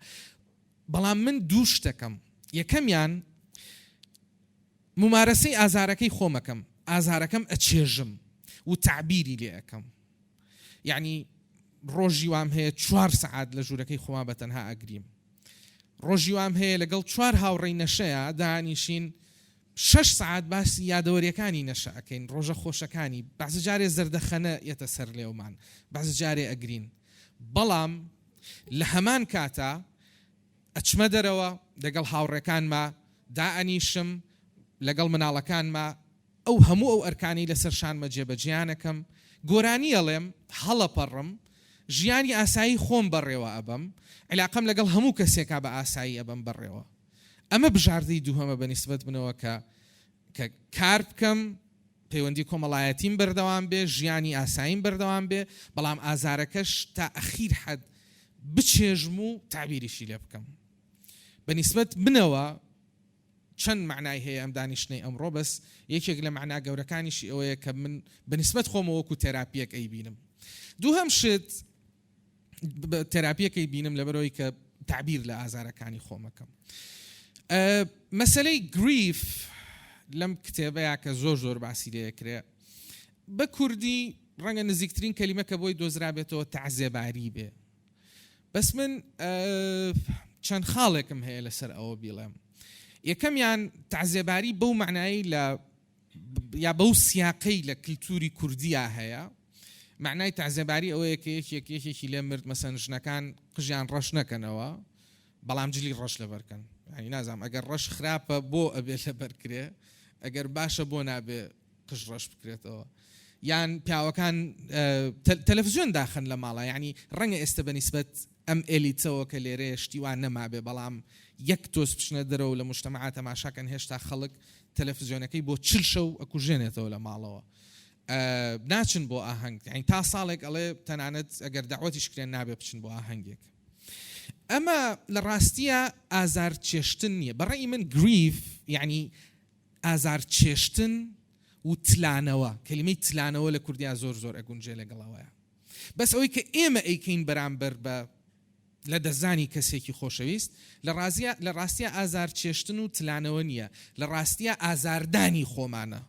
بەڵام من دوو شتەکەم یەکەمیان. مومارەسەی ئازارەکەی خۆم ئەکەم، ئازارەکەم ئەچێژم و تەعبیری لێ ئەکەم. یەعنی ڕۆژی وام هەیە چوار سەعات لە ژوورەکەی خۆما بە تەنها ئەگریم. ڕۆژی وام هەیە لەگەڵ چوار هاوڕێی نەشەیا دانیشین شەش سەعات باسی یادەوەریەکانی نەشە ئەکەین، ڕۆژە خۆشەکانی، بەعزە جارێ زەردەخەنە یەتە سەر لێومان، بەعزە جارێ ئەگرین. بەڵام لە هەمان کاتا ئەچمە دەرەوە لەگەڵ هاوڕێکانما دائەنیشم، لەگەڵ مناڵەکانما ئەو هەموو ئەو ئەرکانەی لەسەر شانمە جێبەجێیان ئەکەم، گۆرانی ئەڵێم، هەڵەپەڕم، ژیانی ئاسایی خۆم بەڕێوە ئەبەم، عیلاقەم لەگەڵ هەموو کەسێکا بە ئاسایی ئەبەم بەڕێوە. ئەمە بژاردەی دووهەمە بە نیسبەت منەوە کە کە کار بکەم، پەیوەندی کۆمەڵایەتیم بەردەوام بێ، ژیانی ئاساییم بەردەوام بێ، بەڵام ئازارەکەش تا ئەخیر حەد بچێژم و تەعبیریشی لێ بکەم. بە نیسبەت منەوە چەند مەعنای هەیە ئەم دانیشتنەی ئەمڕۆ، بەس یەکێک لە مەعنا گەورەکانیشی ئەوەیە کە من بە نیسبەت خۆمەوە وەکو تێراپییەک ئەیبینم. دووهەم شت، تێراپییەک ئەیبینم لەبەرئەوەی کە تەعبیر لە ئازارەکانی خۆم ئەکەم. مەسەلەی grief لەم کتێبەیا کە زۆر زۆر باسی لێ ئەکرێ، بە کوردی ڕەنگە نزیکترین کەلیمە کە بۆی دۆزرابێتەوە تەعزێباری بێ. بەس من چەند خاڵێکم هەیە لەسەر ئەوە بیڵێم. یەکەمیان تەعزێباری بەو مەعنایەی لە یا بەو سیاقەی لە کلتوری کوردیا هەیە، مەعنای تەعزێباری ئەوەیە کە یەکێک یەکێکی لێ مرد مەسەن ژنەکان قژیان ڕەش نەکەنەوە بەڵام جلی ڕەش لەبەرکەن. یانی نازانم ئەگەر ڕەش خراپە بۆ ئەبێ لەبەر کرێ، ئەگەر باشە بۆ نابێ قژ ڕەش بکرێتەوە. یان پیاوەکان تەلەفزیۆن داخەن لە ماڵا. یانی ڕەنگە ئێستە بە نیسبەت ئەم ئێلیتەوە کە لێرەیە شتی وا نەمابێ بەڵام یەک تۆز بچنە دەرەوە لە موجتەمەعا تەماشاکەن هێشتا خەڵک تەلەفزیۆنەکەی بۆ 40 شەو ئەکوژێنێتەوە لە ماڵەوە ناچن بۆ ئاهەنگ یانی تا ساڵێک ئەڵێ تەنانەت ئەگەر دەعوەتیش کرێن نابێ بچن بۆ ئاهەنگێک ئەمە لە ڕاستیە ئازار چێشتن نییە بەڕێی من grief یعنی ئازار چێشتن و تلانەوە کەلیمەی تلانەوە لە کوردیا زۆر زۆر ئەگونجێ لەگەڵەوەیە بەس ئەوەی کە ئێمە ئەیکەین بەرامبەر بە لە دەستدانی کەسێکی خۆشەویست لە ڕازیا لە ڕاستیا ئازار چێشتن و تلانەوە نییە لە ڕاستیا ئازاردانی خۆمانە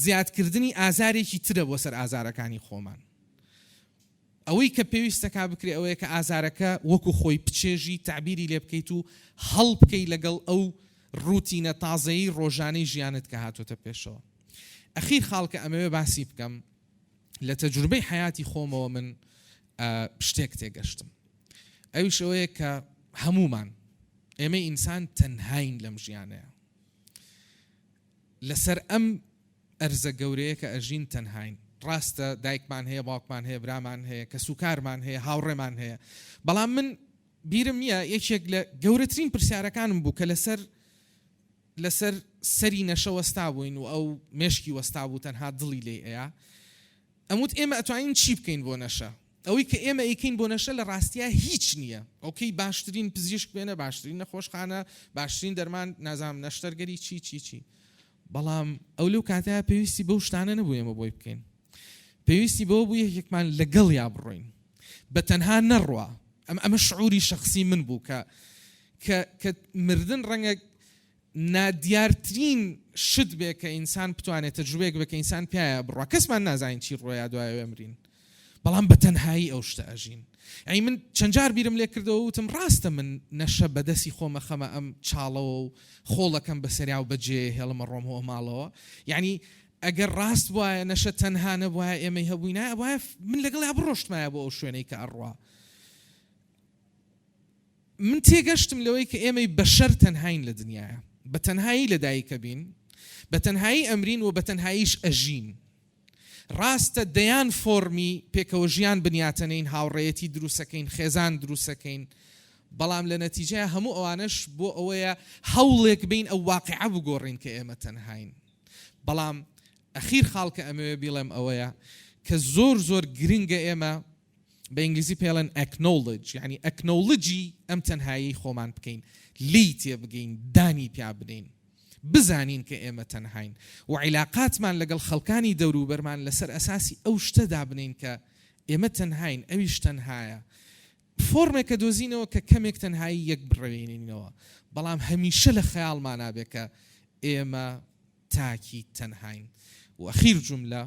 زیادکردنی ئازارێکی ترە بۆ سەر ئازارەکانی خۆمان ئەوەی کە پێویستەکا بکرێ ئەوەیە کە ئازارەکە وەکو خۆی بچێژی تەعبیری لێ بکەیت و هەڵبکەی لەگەڵ ئەو ڕوتینە تازەیەی ڕۆژانەی ژیانت کە هاتۆتە پێشەوە. ئەخیر خاڵ کە ئەمەوێ باسی بکەم لە تەجروبەی حەیاتی خۆمەوە من شتێک تێگەشتم ئەویش ئەوەیە کە هەموومان ئێمەی ئینسان تەنهاین لەم ژیانەیە لەسەر ئەم ئەرزە گەورەیە کە ئەژین تەنهاین. ڕاستە دایکمان هەیە، باوکمان هەیە، برامان هەیە، کەسوکارمان هەیە، هاوڕێمان هەیە، بەڵام من بیرم نییە یەکێک لە گەورەترین پرسیارەکانم بوو کە لەسەر لەسەر سەری نەشە وەستابووین و ئەو مێشکی وەستابوو تەنها دڵی لێی ئەیا، ئەموت ئێمە ئەتوانین چی بکەین بۆ نەشە؟ ئەوەی کە ئێمە ئەیکەین بۆ نەشە لە ڕاستیا هیچ نییە. ئۆکەی باشترین پزیشک بێنە، باشترین نەخۆشخانە، باشترین دەرمان، نازانم نەشتەرگەری چی چی چی. بەڵام ئەو لەو کاتەیا پێویستی بەو شتانە نەبوو ئێمە بۆی بکەین. پێویستی بەوە بوو یەکێکمان لەگەڵیا بڕۆین. بە تەنها نەڕوا. ئەم ئەمە شعوری شەخسی من بوو کە کە کە مردن ڕەنگە نادیارترین شت بێ کە ئینسان بتوانێت تەجروبەیەک بێ کە ئینسان پیایا بڕوا. کەسمان نازانین چی ڕۆیا دوایەوە ئەمرین. بەڵام بە تەنهایی ئەو شتە ئەژین. یانی من چەند جار بیرم لێ کردەوە وتم ڕاستە من نەشە بە دەسی خۆم ئەخەمە ئەم چاڵەوە و خۆڵەکەم بە سەریا و بە جێ هێڵم ئەڕۆمەوە ماڵەوە. یانی ئەگەر ڕاست بوایە نەشە تەنها نەبوایە ئێمەی هەبووینایە ئەبوایە من لەگەڵیا بڕۆشتمایە بۆ ئەو شوێنەی کە ئەڕوا. من تێگەشتم لەوەی کە ئێمەی بەشەر تەنهاین لە دنیایا. بە تەنهایی لە دایک ئەبین، بە تەنهایی ئەمرین و بە تەنهاییش ئەژین. ڕاستە دەیان فۆرمی پێکەوە ژیان بنیاتەنێین، هاوڕێیەتی دروسەکەین، خێزان دروسەکەین، بەڵام لە نەتیجەیا هەموو ئەوانەش بۆ ئەوەیە هەوڵێک بەین ئەو واقیعە بگۆڕین کە ئێمە تەنهاین. بەڵام ئەخیر خاڵ کە ئەمەوێ بیڵێم ئەوەیە کە زۆر زۆر گرنگە ئێمە بە ئینگلیزی پێڵێن acknowledge یانی acknowledge ی ئەم تەنهاییەی خۆمان بکەین، لێی تێبگەین، دانی پیا بنێین، بزانین کە ئێمە تەنهاین و عیلاقاتمان لەگەڵ خەڵکانی دەوروبەرمان لەسەر ئەساسی ئەو شتە دابنێین کە ئێمە تەنهاین، ئەویش تەنهایە. فۆرمێک ئەدۆزینەوە کە کەمێک تەنهایی یەک بڕەوێنینەوە، بەڵام هەمیشە لە خەیاڵمانا بێ کە ئێمە. تاکی تەنهاین. و ئەخیر جوملە،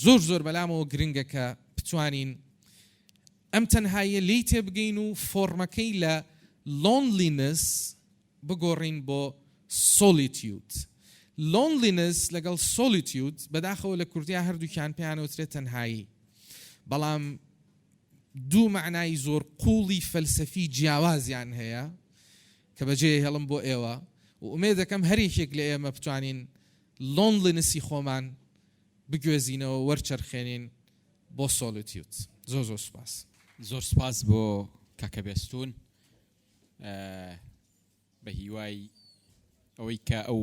زۆر زۆر بەلامەوە گرنگە کە بتوانین ئەم تەنهاییە لێی تێبگەین و فۆڕمەکەی لە loneliness بگۆڕین بۆ solitude. Loneliness لەگەڵ solitude بەداخەوە لە کوردیا هەردووکیان پێیان ئەوترێت تەنهایی بەڵام دوو مەعنای زۆر قووڵی فەلسەفی جیاوازیان هەیە کە بەجێیهێڵم بۆ ئێوە و ئومێدەکەم هەر یەکێک لە ئێمە بتوانین loneliness ی خۆمان بگوێزینەوە وەرچەرخێنین بۆ solitude. زۆر زۆر سوپاس. زۆر سوپاس بۆ کاکە بێستوون. بە هیوای ئەوەی کە ئەو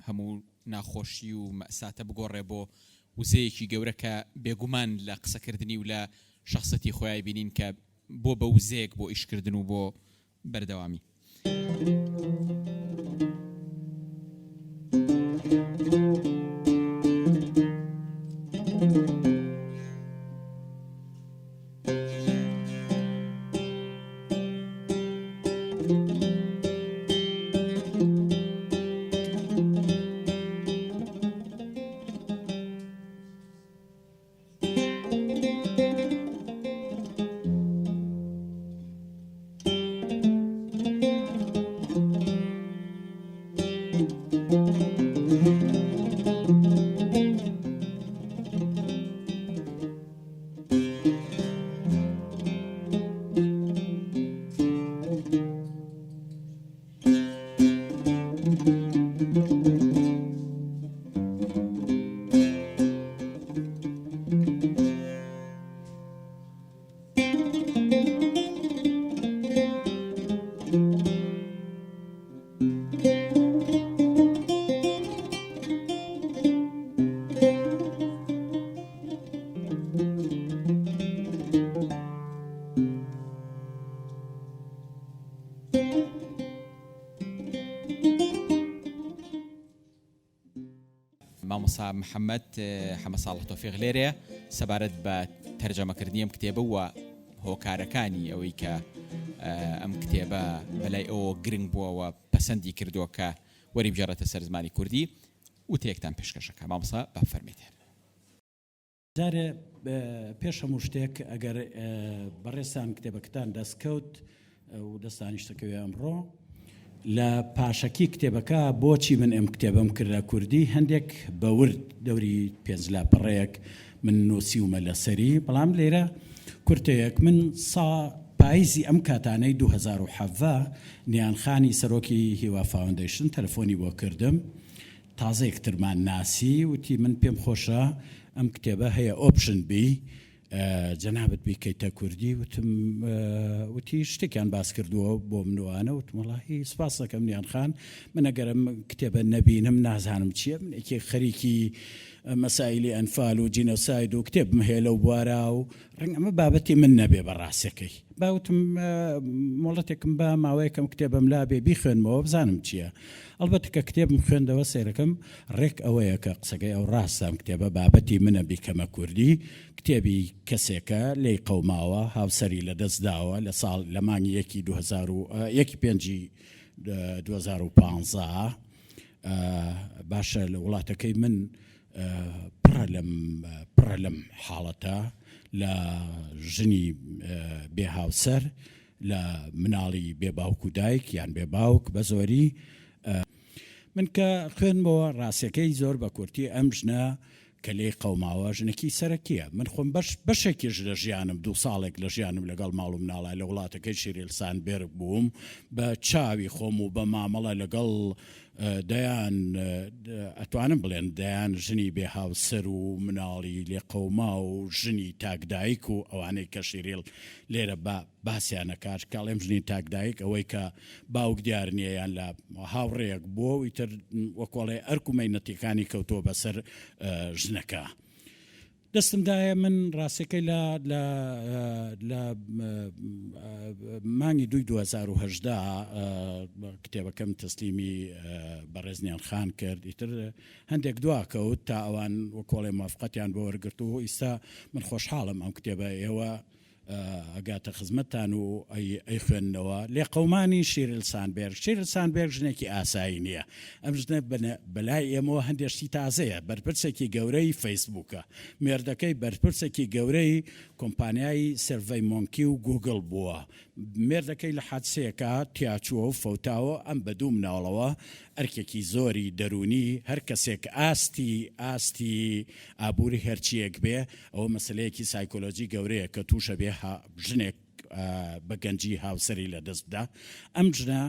هەموو ناخۆشی و مەئساتە بگۆڕێ بۆ وزەیەکی گەورە کە بێگومان لە قسەکردنی و لە شەخسەتی خۆیای بینین کە بۆ بە وزەیەک بۆ ئیشکردن و بۆ بەردەوامی. مامۆستا محەممەد حەمە ساڵح تۆفیق لێرەیە سەبارەت بە تەرجەمەکردنی ئەم کتێبە و هۆکارەکانی ئەوەی کە ئەم کتێبە بەلای ئەوە گرنگ بووە و پەسەندی کردووە کە وەریبگێڕێتە سەر زمانی کوردی وتەیەکتان پێشکەشەکە مامۆستا با بفەرمێت. جارێ پێش هەموو شتێک ئەگەر بەڕێزتان کتێبەکەتان دەست کەوت و دەستانیش دەکەوێ ئەمڕۆ لە پاشەکی کتێبەکە بۆچی من ئەم کتێبەم کردە کوردی هەندێک بە ورد دەوری پێنج لاپەڕەیەک من نووسیومە لەسەری بەڵام لێرە کورتەیەک من سا پاییزی ئەم کاتانەی 2017 نیان خانی سەرۆکی هیوا فاوەندەیشن تەلەفۆنی بۆ کردم تازە یەکترمان ناسی وتی من پێم خۆشە ئەم کتێبە هەیە option بی جەنابت بیکەیتە کوردی وتم وتی شتێکیان باس کردووە بۆ منوانە وتم وەڵاهی سپاس دەکەم نیان خان من ئەگەرم کتێبە نەبینم نازانم چییە من یەکێک خەریکی مەسایلی ئەنفال و جینۆساید و کتێبم هەیە لەو بوارە و ڕەنگ ئەمە بابەتی من نەبێ بە ڕاستەکەی با وتم مۆڵەتێکم بە ماوەیەکەم کتێبم لا بێ بیخوێنمەوە بزانم چییە ئەڵبەتە کە کتێبم خوێندەوە سەیرەکەم ڕێک ئەوەیە کە قسەکەی ئەو ڕاستە ئەم کتێبە بابەتی منە بیکەمە کوردی کتێبی کەسێکە لێی قەوماوە هاوسەری لە دەست داوە لە ساڵ لە مانگی یەکی 2000 و یەکی پێنجی 2015 باشە لە وڵاتەکەی من پڕە لەم پڕە لەم حاڵەتە لە ژنی بێ هاوسەر لە مناڵی بێ باوک و دایک یان بێ باوک بە زۆری من کە خوێنمەوە ڕاستەکەی زۆر بە کورتی ئەم ژنە کە لێی قەوماوە ژنێکی سەرەکیە من خۆم بەش بەشێکیش لە ژیانم دوو ساڵێک لە ژیانم لەگەڵ ماڵ و مناڵا لە وڵاتەکەی شیریل ساندبێرگ بووم بە چاوی خۆم و بە مامەڵە لەگەڵ دەیان ئەتوانم بڵێن دەیان ژنی بێ هاوسەر و مناڵی لێقەوما و ژنی تاکدایک و ئەوانەی کە شیریل لێرە بە باسیان ئەکات کە ئەڵێم ژنی تاک دایک ئەوەی کە باوک دیار نییە یان لە هاوڕێیەک بووە و ئیتر وەکۆڵێ ئەرک و مەینەتیەکانی کەوتووە بەسەر ژنەکە. دەستم دایە من ڕاستەکەی لە لە لە مانگی دوی 2010 کتێبەکەم تەسلیمی بەڕێزنیان خان کرد ئیتر هەندێک دوا کەوت تا ئەوان وەکۆڵێ موافقەتیان بۆ وەرگرت و ئیستا من خۆشحاڵم ئەم کتێبە ئێوە. ئەگاتە خزمەتتان و ئەیخوێننەوە. لێقەومانی شیرل ساندبێرگ شیرل ساندبێرگ ژنێکی ئاسایی نییە. ئەم ژنە بەلای ئێمەوە هەندێ شتی تازەیە. بەرپرسێکی گەورەی فەیسبووکە. مێردەکەی بەرپرسێکی گەورەی کۆمپانیای سێرڤەی مۆنکی و گووگڵ بووە. مێردەکەی لە حادسەیەکا تیاچووە و فەوتاوە، ئەم بە دوو مناڵەوە ئەرکێکی زۆری دەروونی، هەر کەسێک ئاستی ئاستی ئابووری هەرچییەک بێ، ئەوە مەسەلەیەکی سایکۆلۆجی گەورەیە کە تووشە بێ ژنێک بە گەنجی هاوسەری لە دەست بدا. ئەم ژنە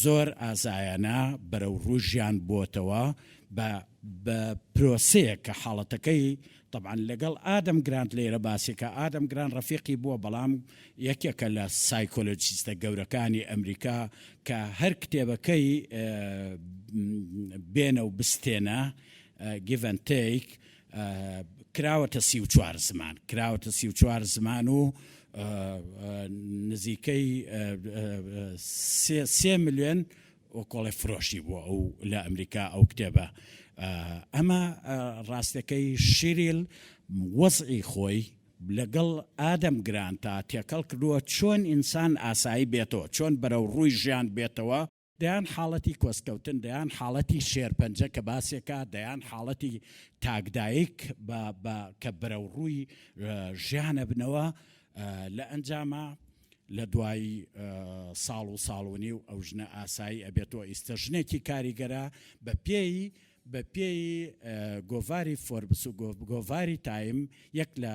زۆر ئازایانە بەرەو ڕووی ژیان بۆتەوە بە بە پرۆسەیەک کە حاڵەتەکەی تەبعەن لەگەڵ ئادەم گرانت لێرە باسێکە ئادەم گران ڕەفیقی بووە بەڵام یەکێکە لە سایکۆلۆجیستە گەورەکانی ئەمریکا کە هەر کتێبەکەی بێنە و بستێنە Give and Take کراوەتە 34 زمان کراوەتە 34 زمان و نزیکەی سێ ملیۆن وەکۆڵێ فرۆشی بووە ئەو لە ئەمریکا ئەو کتێبە ئەمە ڕاستەکەی شیریل وەزعی خۆی لەگەڵ ئادەم گرانتا تێکەڵ کردووە چۆن ئینسان ئاسایی بێتەوە چۆن بەرەو ڕووی ژیان بێتەوە دەیان حاڵەتی کۆستکەوتن دەیان حاڵەتی شێرپەنجە کە باسێکا دەیان حاڵەتی تاکدایک بە بە کە بەرەو ڕووی ژیانە بنەوە لە ئەنجاما لە دوای ساڵ و ساڵ و نیو ئەو ژنە ئاسایی ئەبێتەوە ئیستە ژنێکی کاریگەرە بە پێی بە پێی گۆڤاری فۆربس و گۆڤاری تایم یەک لە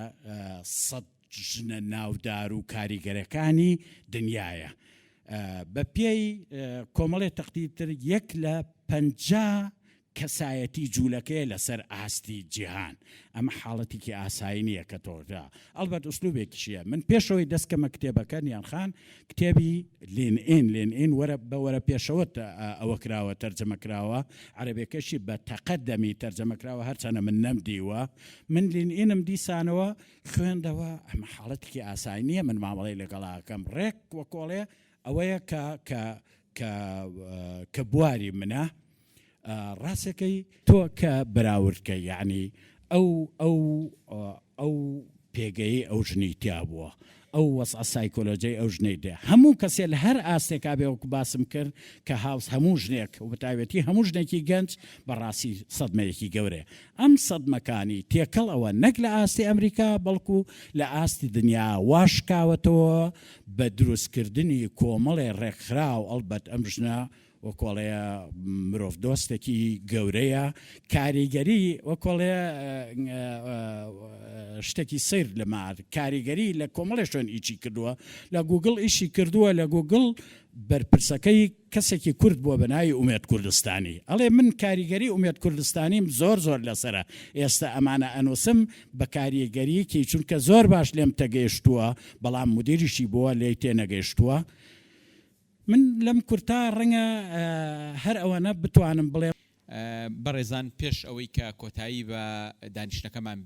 سەد ژنە ناودار و کاریگەرەکانی دنیایە بە پێی کۆمەڵێ تەقدیر تر یەک لە 50 کەسایەتی جوولەکەیە لەسەر ئاستی جیهان. ئەمە حاڵەتێکی ئاسایی نییە کە تۆ ئەڵبەت ئوسلوبێکیشیە. من پێشەوەی دەست کەمە کتێبەکە نیان خان کتێبی Lean In Lean In وەرە بە وەرە پێشەوە ئەوە کراوە تەرجەمە کراوە عەرەبێکەشی بە تەقەدەمی تەرجەمە کراوە هەرچەنە من نەمدیوە من Lean In م دیسانەوە خوێندەوە ئەمە حاڵەتێکی ئاسایی نییە من مامەڵەی لەگەڵاکەم ڕێک وەکۆڵێ ئەوەیە کە کە کە کە بواری منە ڕاستەکەی تۆ کە بەراورد کەی یەعنی ئەو ئەو ئەو پێگەیەی ئەو ژنەی تیا بووە ئەو وەزعە سایکۆلۆجەی ئەو ژنەی دێ هەموو کەسێ لە هەر ئاستێکا بێ وەکو باسم کرد کە هاوس هەموو ژنێک و بەتایبەتی هەموو ژنێکی گەنج بەڕاستی سەدمەیەکی گەورەیە ئەم سەدمەکانی تێکەڵ ئەوە نەک لە ئاستی ئەمریکا بەڵکو لە ئاستی دنیا وا شکاوەتەوە بە دروستکردنی کۆمەڵێ ڕێکخراو ئەڵبەت ئەم ژنە وەکۆڵێ مرۆڤ دۆستێکی گەورەیە کاریگەری وەکۆڵێ شتێکی سیر لە مار کاریگەری لە کۆمەڵێ شوێن ئیچی کردووە لە گوگل ئیشی کردووە لە گوگل بەرپرسەکەی کەسێکی کورد بووە بە ناوی ئومێد کوردستانی ئەڵێ من کاریگەری ئومێد کوردستانیم زۆر زۆر لەسەرە ئێستا ئەمانە ئەنووسم بە کاریگەریکی چونکە زۆر باش لێم تەگەیشتووە بەڵام مدیریشی بووە لێی تێنەگەیشتووە من لەم کورتە ڕەنگە هەر ئەوەنە بتوانم بڵێم. بەڕێزان پێش ئەوەی کە کۆتایی بە دانیشتنەکەمان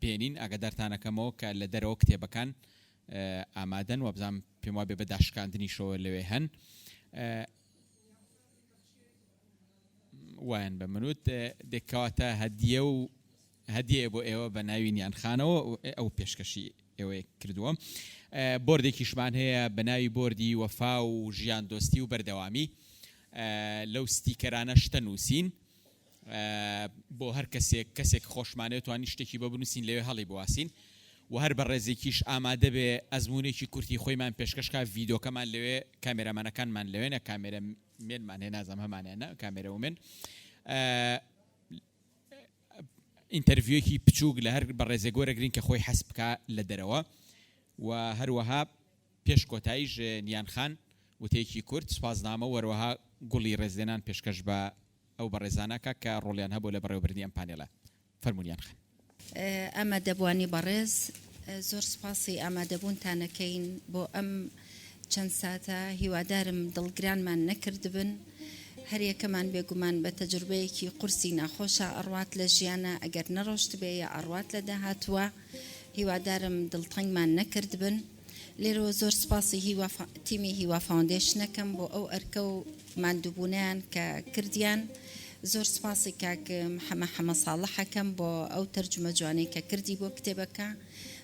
بێنین ئاگادارتانەکەمەوە کە لە دەرەوە کتێبەکان ئامادەن وابزانم پێم وابێ بە داشکاندنیشەوە لەوێ هەن وایان بە منوت دێکەواتە هەدیە و هەدیەیە بۆ ئێوە بە ناوی نیان خانەوە ئەو پێشکەشی ئێوەیە کردووە بۆردێکیشمان هەیە بە ناوی بۆردی وەفا و ژیان دۆستی و بەردەوامی لەو ستیکەرانە شتە نووسین بۆ هەر کەسێک کەسێک خۆشمانەوێت توانی شتێکی بۆ بنووسین لەوێ هەڵی بواسین و هەر بەڕێزێکیش ئامادە بێ ئەزموونێکی کورتی خۆیمان پێشکەش کا ڤیدۆکەمان لەوێ کامێرامانەکانمان لەوێنە کامێرە مێنمان هەیە نازانم هەمانیان نا کامێرە ومێن interview ێکی بچووک لە هەر بەڕێزێک وەرەگرین کە خۆی حەز بکا لە دەرەوە و هەروەها پێش کۆتاییش نیان خان وتەیەکی کورت سوپاسنامە و هەروەها گوڵی ڕێزلێنان پێشکەش بە ئەو بەڕێزانە کا کە ڕۆڵیان هەبوو لە بەڕێوەبردنی ئەم پانێڵە. فەرموو نیان خان. ئامادەبووانی بەڕێز زۆر سوپاسی ئامادەبوونتان ئەکەین بۆ ئەم چەند ساتە، هیوادارم دڵگرانمان نەکردبن، هەریەکەمان بێگومان بە تەجروبەیەکی قورسی ناخۆشا ئەڕوات لە ژیانا ئەگەر نەڕۆشتبێ یا ئەڕوات لە داهاتووا، هیوادارم دڵتەنگمان نەکردبن. لێرەوە زۆر سوپاسی هیوا تیمی هیوا فاوندەیشن ئەکەم بۆ ئەو ئەرکە و ماندووبوونەیان کە کردیان. زۆر سوپاسی کاک محەمە حەمە ساڵح ئەکەم بۆ ئەو تەرجومە جوانەی کە کردی بۆ کتێبەکە.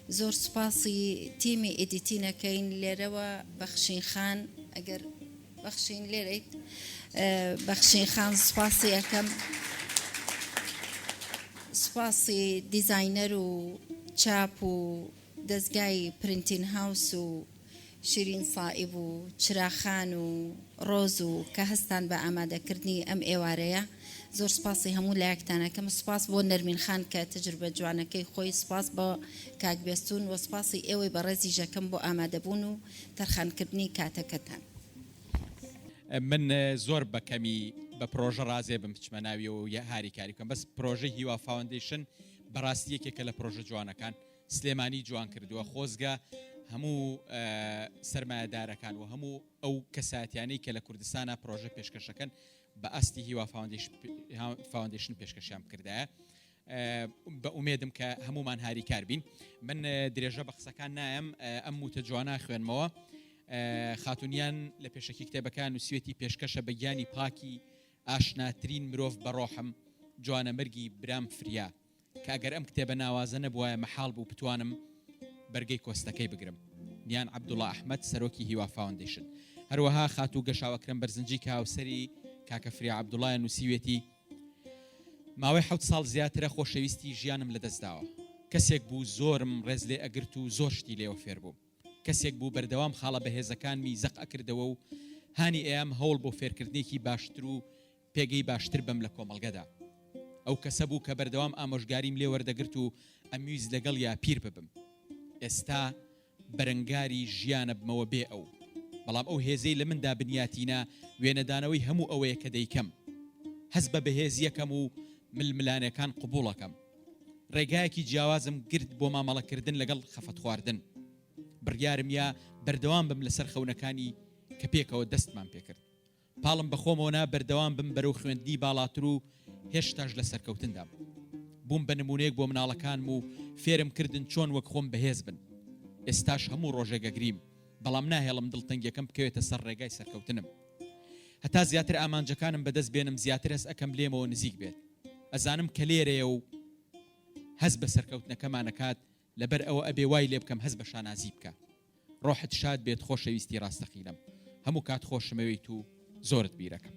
زۆر سوپاسی تیمی editing ئەکەین لێرەوە بەخشین خان ئەگەر بەخشین لێرەیت بەخشین خان سوپاسی ئەکەم سوپاسی دیزاینەر و چاپ و دەزگای printing house و شیرین سائیب و چراخان و ڕۆز و کە هەستان بە ئامادەکردنی ئەم ئێوارەیە زۆر سپاسی هەموو لایەکتان ئەکەم سپاس بۆ نەرمین خان کە تەجروبە جوانەکەی خۆی سپاس بۆ کاک بێستون وە سپاسی ئێوەی بەڕێزیش ئەکەم بۆ ئامادەبوون و تەرخانکردنی کاتەکەتان. من زۆر بە کەمی بە پرۆژە ڕازێ بم بچمە ناویەوە و هاریکاری بکەم بەس پرۆژەی هیوا فاوەندەیشن بەڕاستی یەکێکە لە پرۆژە جوانەکان سلێمانی جوان کردووە خۆزگە هەموو سەرمایەدارەکان و هەموو ئەو کەسایەتیانەی کە لە کوردستانە پرۆژە پێشکەشەکەن بە ئاستی هیوا فاوندیشن پێشکەشیان بکردایە بە ئومێدم کە هەمومان هاریکار بین من درێژە بە قسەکان نایەم ئەم وتە جوانە خوێنمەوە خاتونیان لە پێشەکی کتێبەکان نووسوێتی پێشکەشە بە گیانی پاکی ئاشناترین مرۆڤ بە ڕۆحم جوانەمەرگی برام فریا کە ئەگەر ئەم کتێبە ناوازە نەبوایە مەحاڵ بوو بتوانم بەرگەی کۆستەکەی بگرم. نیان عەبدوڵا ئەحمەد سەرۆکی هیوا فاوەندەیشن. هەروەها خاتوو گەشاو ئەکرەم بەرزنجی کە هاوسەری کاکە فریا عەبدوڵایە نووسیوێتی، ماوەی حەوت ساڵ زیاترە خۆشەویستی ژیانم لەدەست داوە. کەسێک بوو زۆرم ڕێز لێ ئەگرت و زۆر شتی لێوە فێر بووم. کەسێک بوو بەردەوام خاڵە بەهێزەکانمی زەق ئەکردەوە و هانی ئەیام هەوڵ بۆ فێرکردنێکی باشتر و پێگەی باشتر بم لە کۆمەڵگەدا. ئەو کەسە بوو کە بەردەوام ئامۆژگاریم لێ وەردەگرت و ئەمویست لەگەڵیا پیر ببم. ئێستا بەرەنگاری ژیانەبمەوە بێ ئەو. بەڵام ئەو هێزەی لە مندا بنیاتینا وێنەدانەوەی هەموو ئەوەیە کە دەیکەم. هەست بە بەهێزییەکەم و ململانێکان قبوڵەکەم. ڕێگایەکی جیاوازم گرت بۆ مامەڵەکردن لەگەڵ خەفەتخواردن. بڕیارم یا بەردەوام بم لەسەر خەونەکانی کە پێکەوە دەستمان پێکرد. پاڵم بە خۆمەوە نا بەردەوام بم بەرەو خوێندنی باڵاتر و هێشتاش لە سەرکەوتندام. بووم بە نموونەیەک بۆ مناڵەکانم و فێرم کردن چۆن وەک خۆم بەهێز بن. ئێستاش هەموو ڕۆژێک ئەگریم، بەڵام ناهێڵم دڵتەنگیەکەم بکەوێتە سەر ڕێگای سەرکەوتنم. هەتا زیاتر ئامانجەکانم بەدەست بێنم زیاتر هەست ئەکەم لێمەوە نزیک بێت. ئەزانم کە لێرەیە و هەست بە سەرکەوتنەکەمان ئەکات، لەبەر ئەوە ئەبێ وای لێ بکەم هەست بە شانازی بکا. ڕۆحت شاد بێت خۆشەویستی ڕاستەقینەم. هەموو کات خۆشمەوێیت و زۆرت بیرەکەم.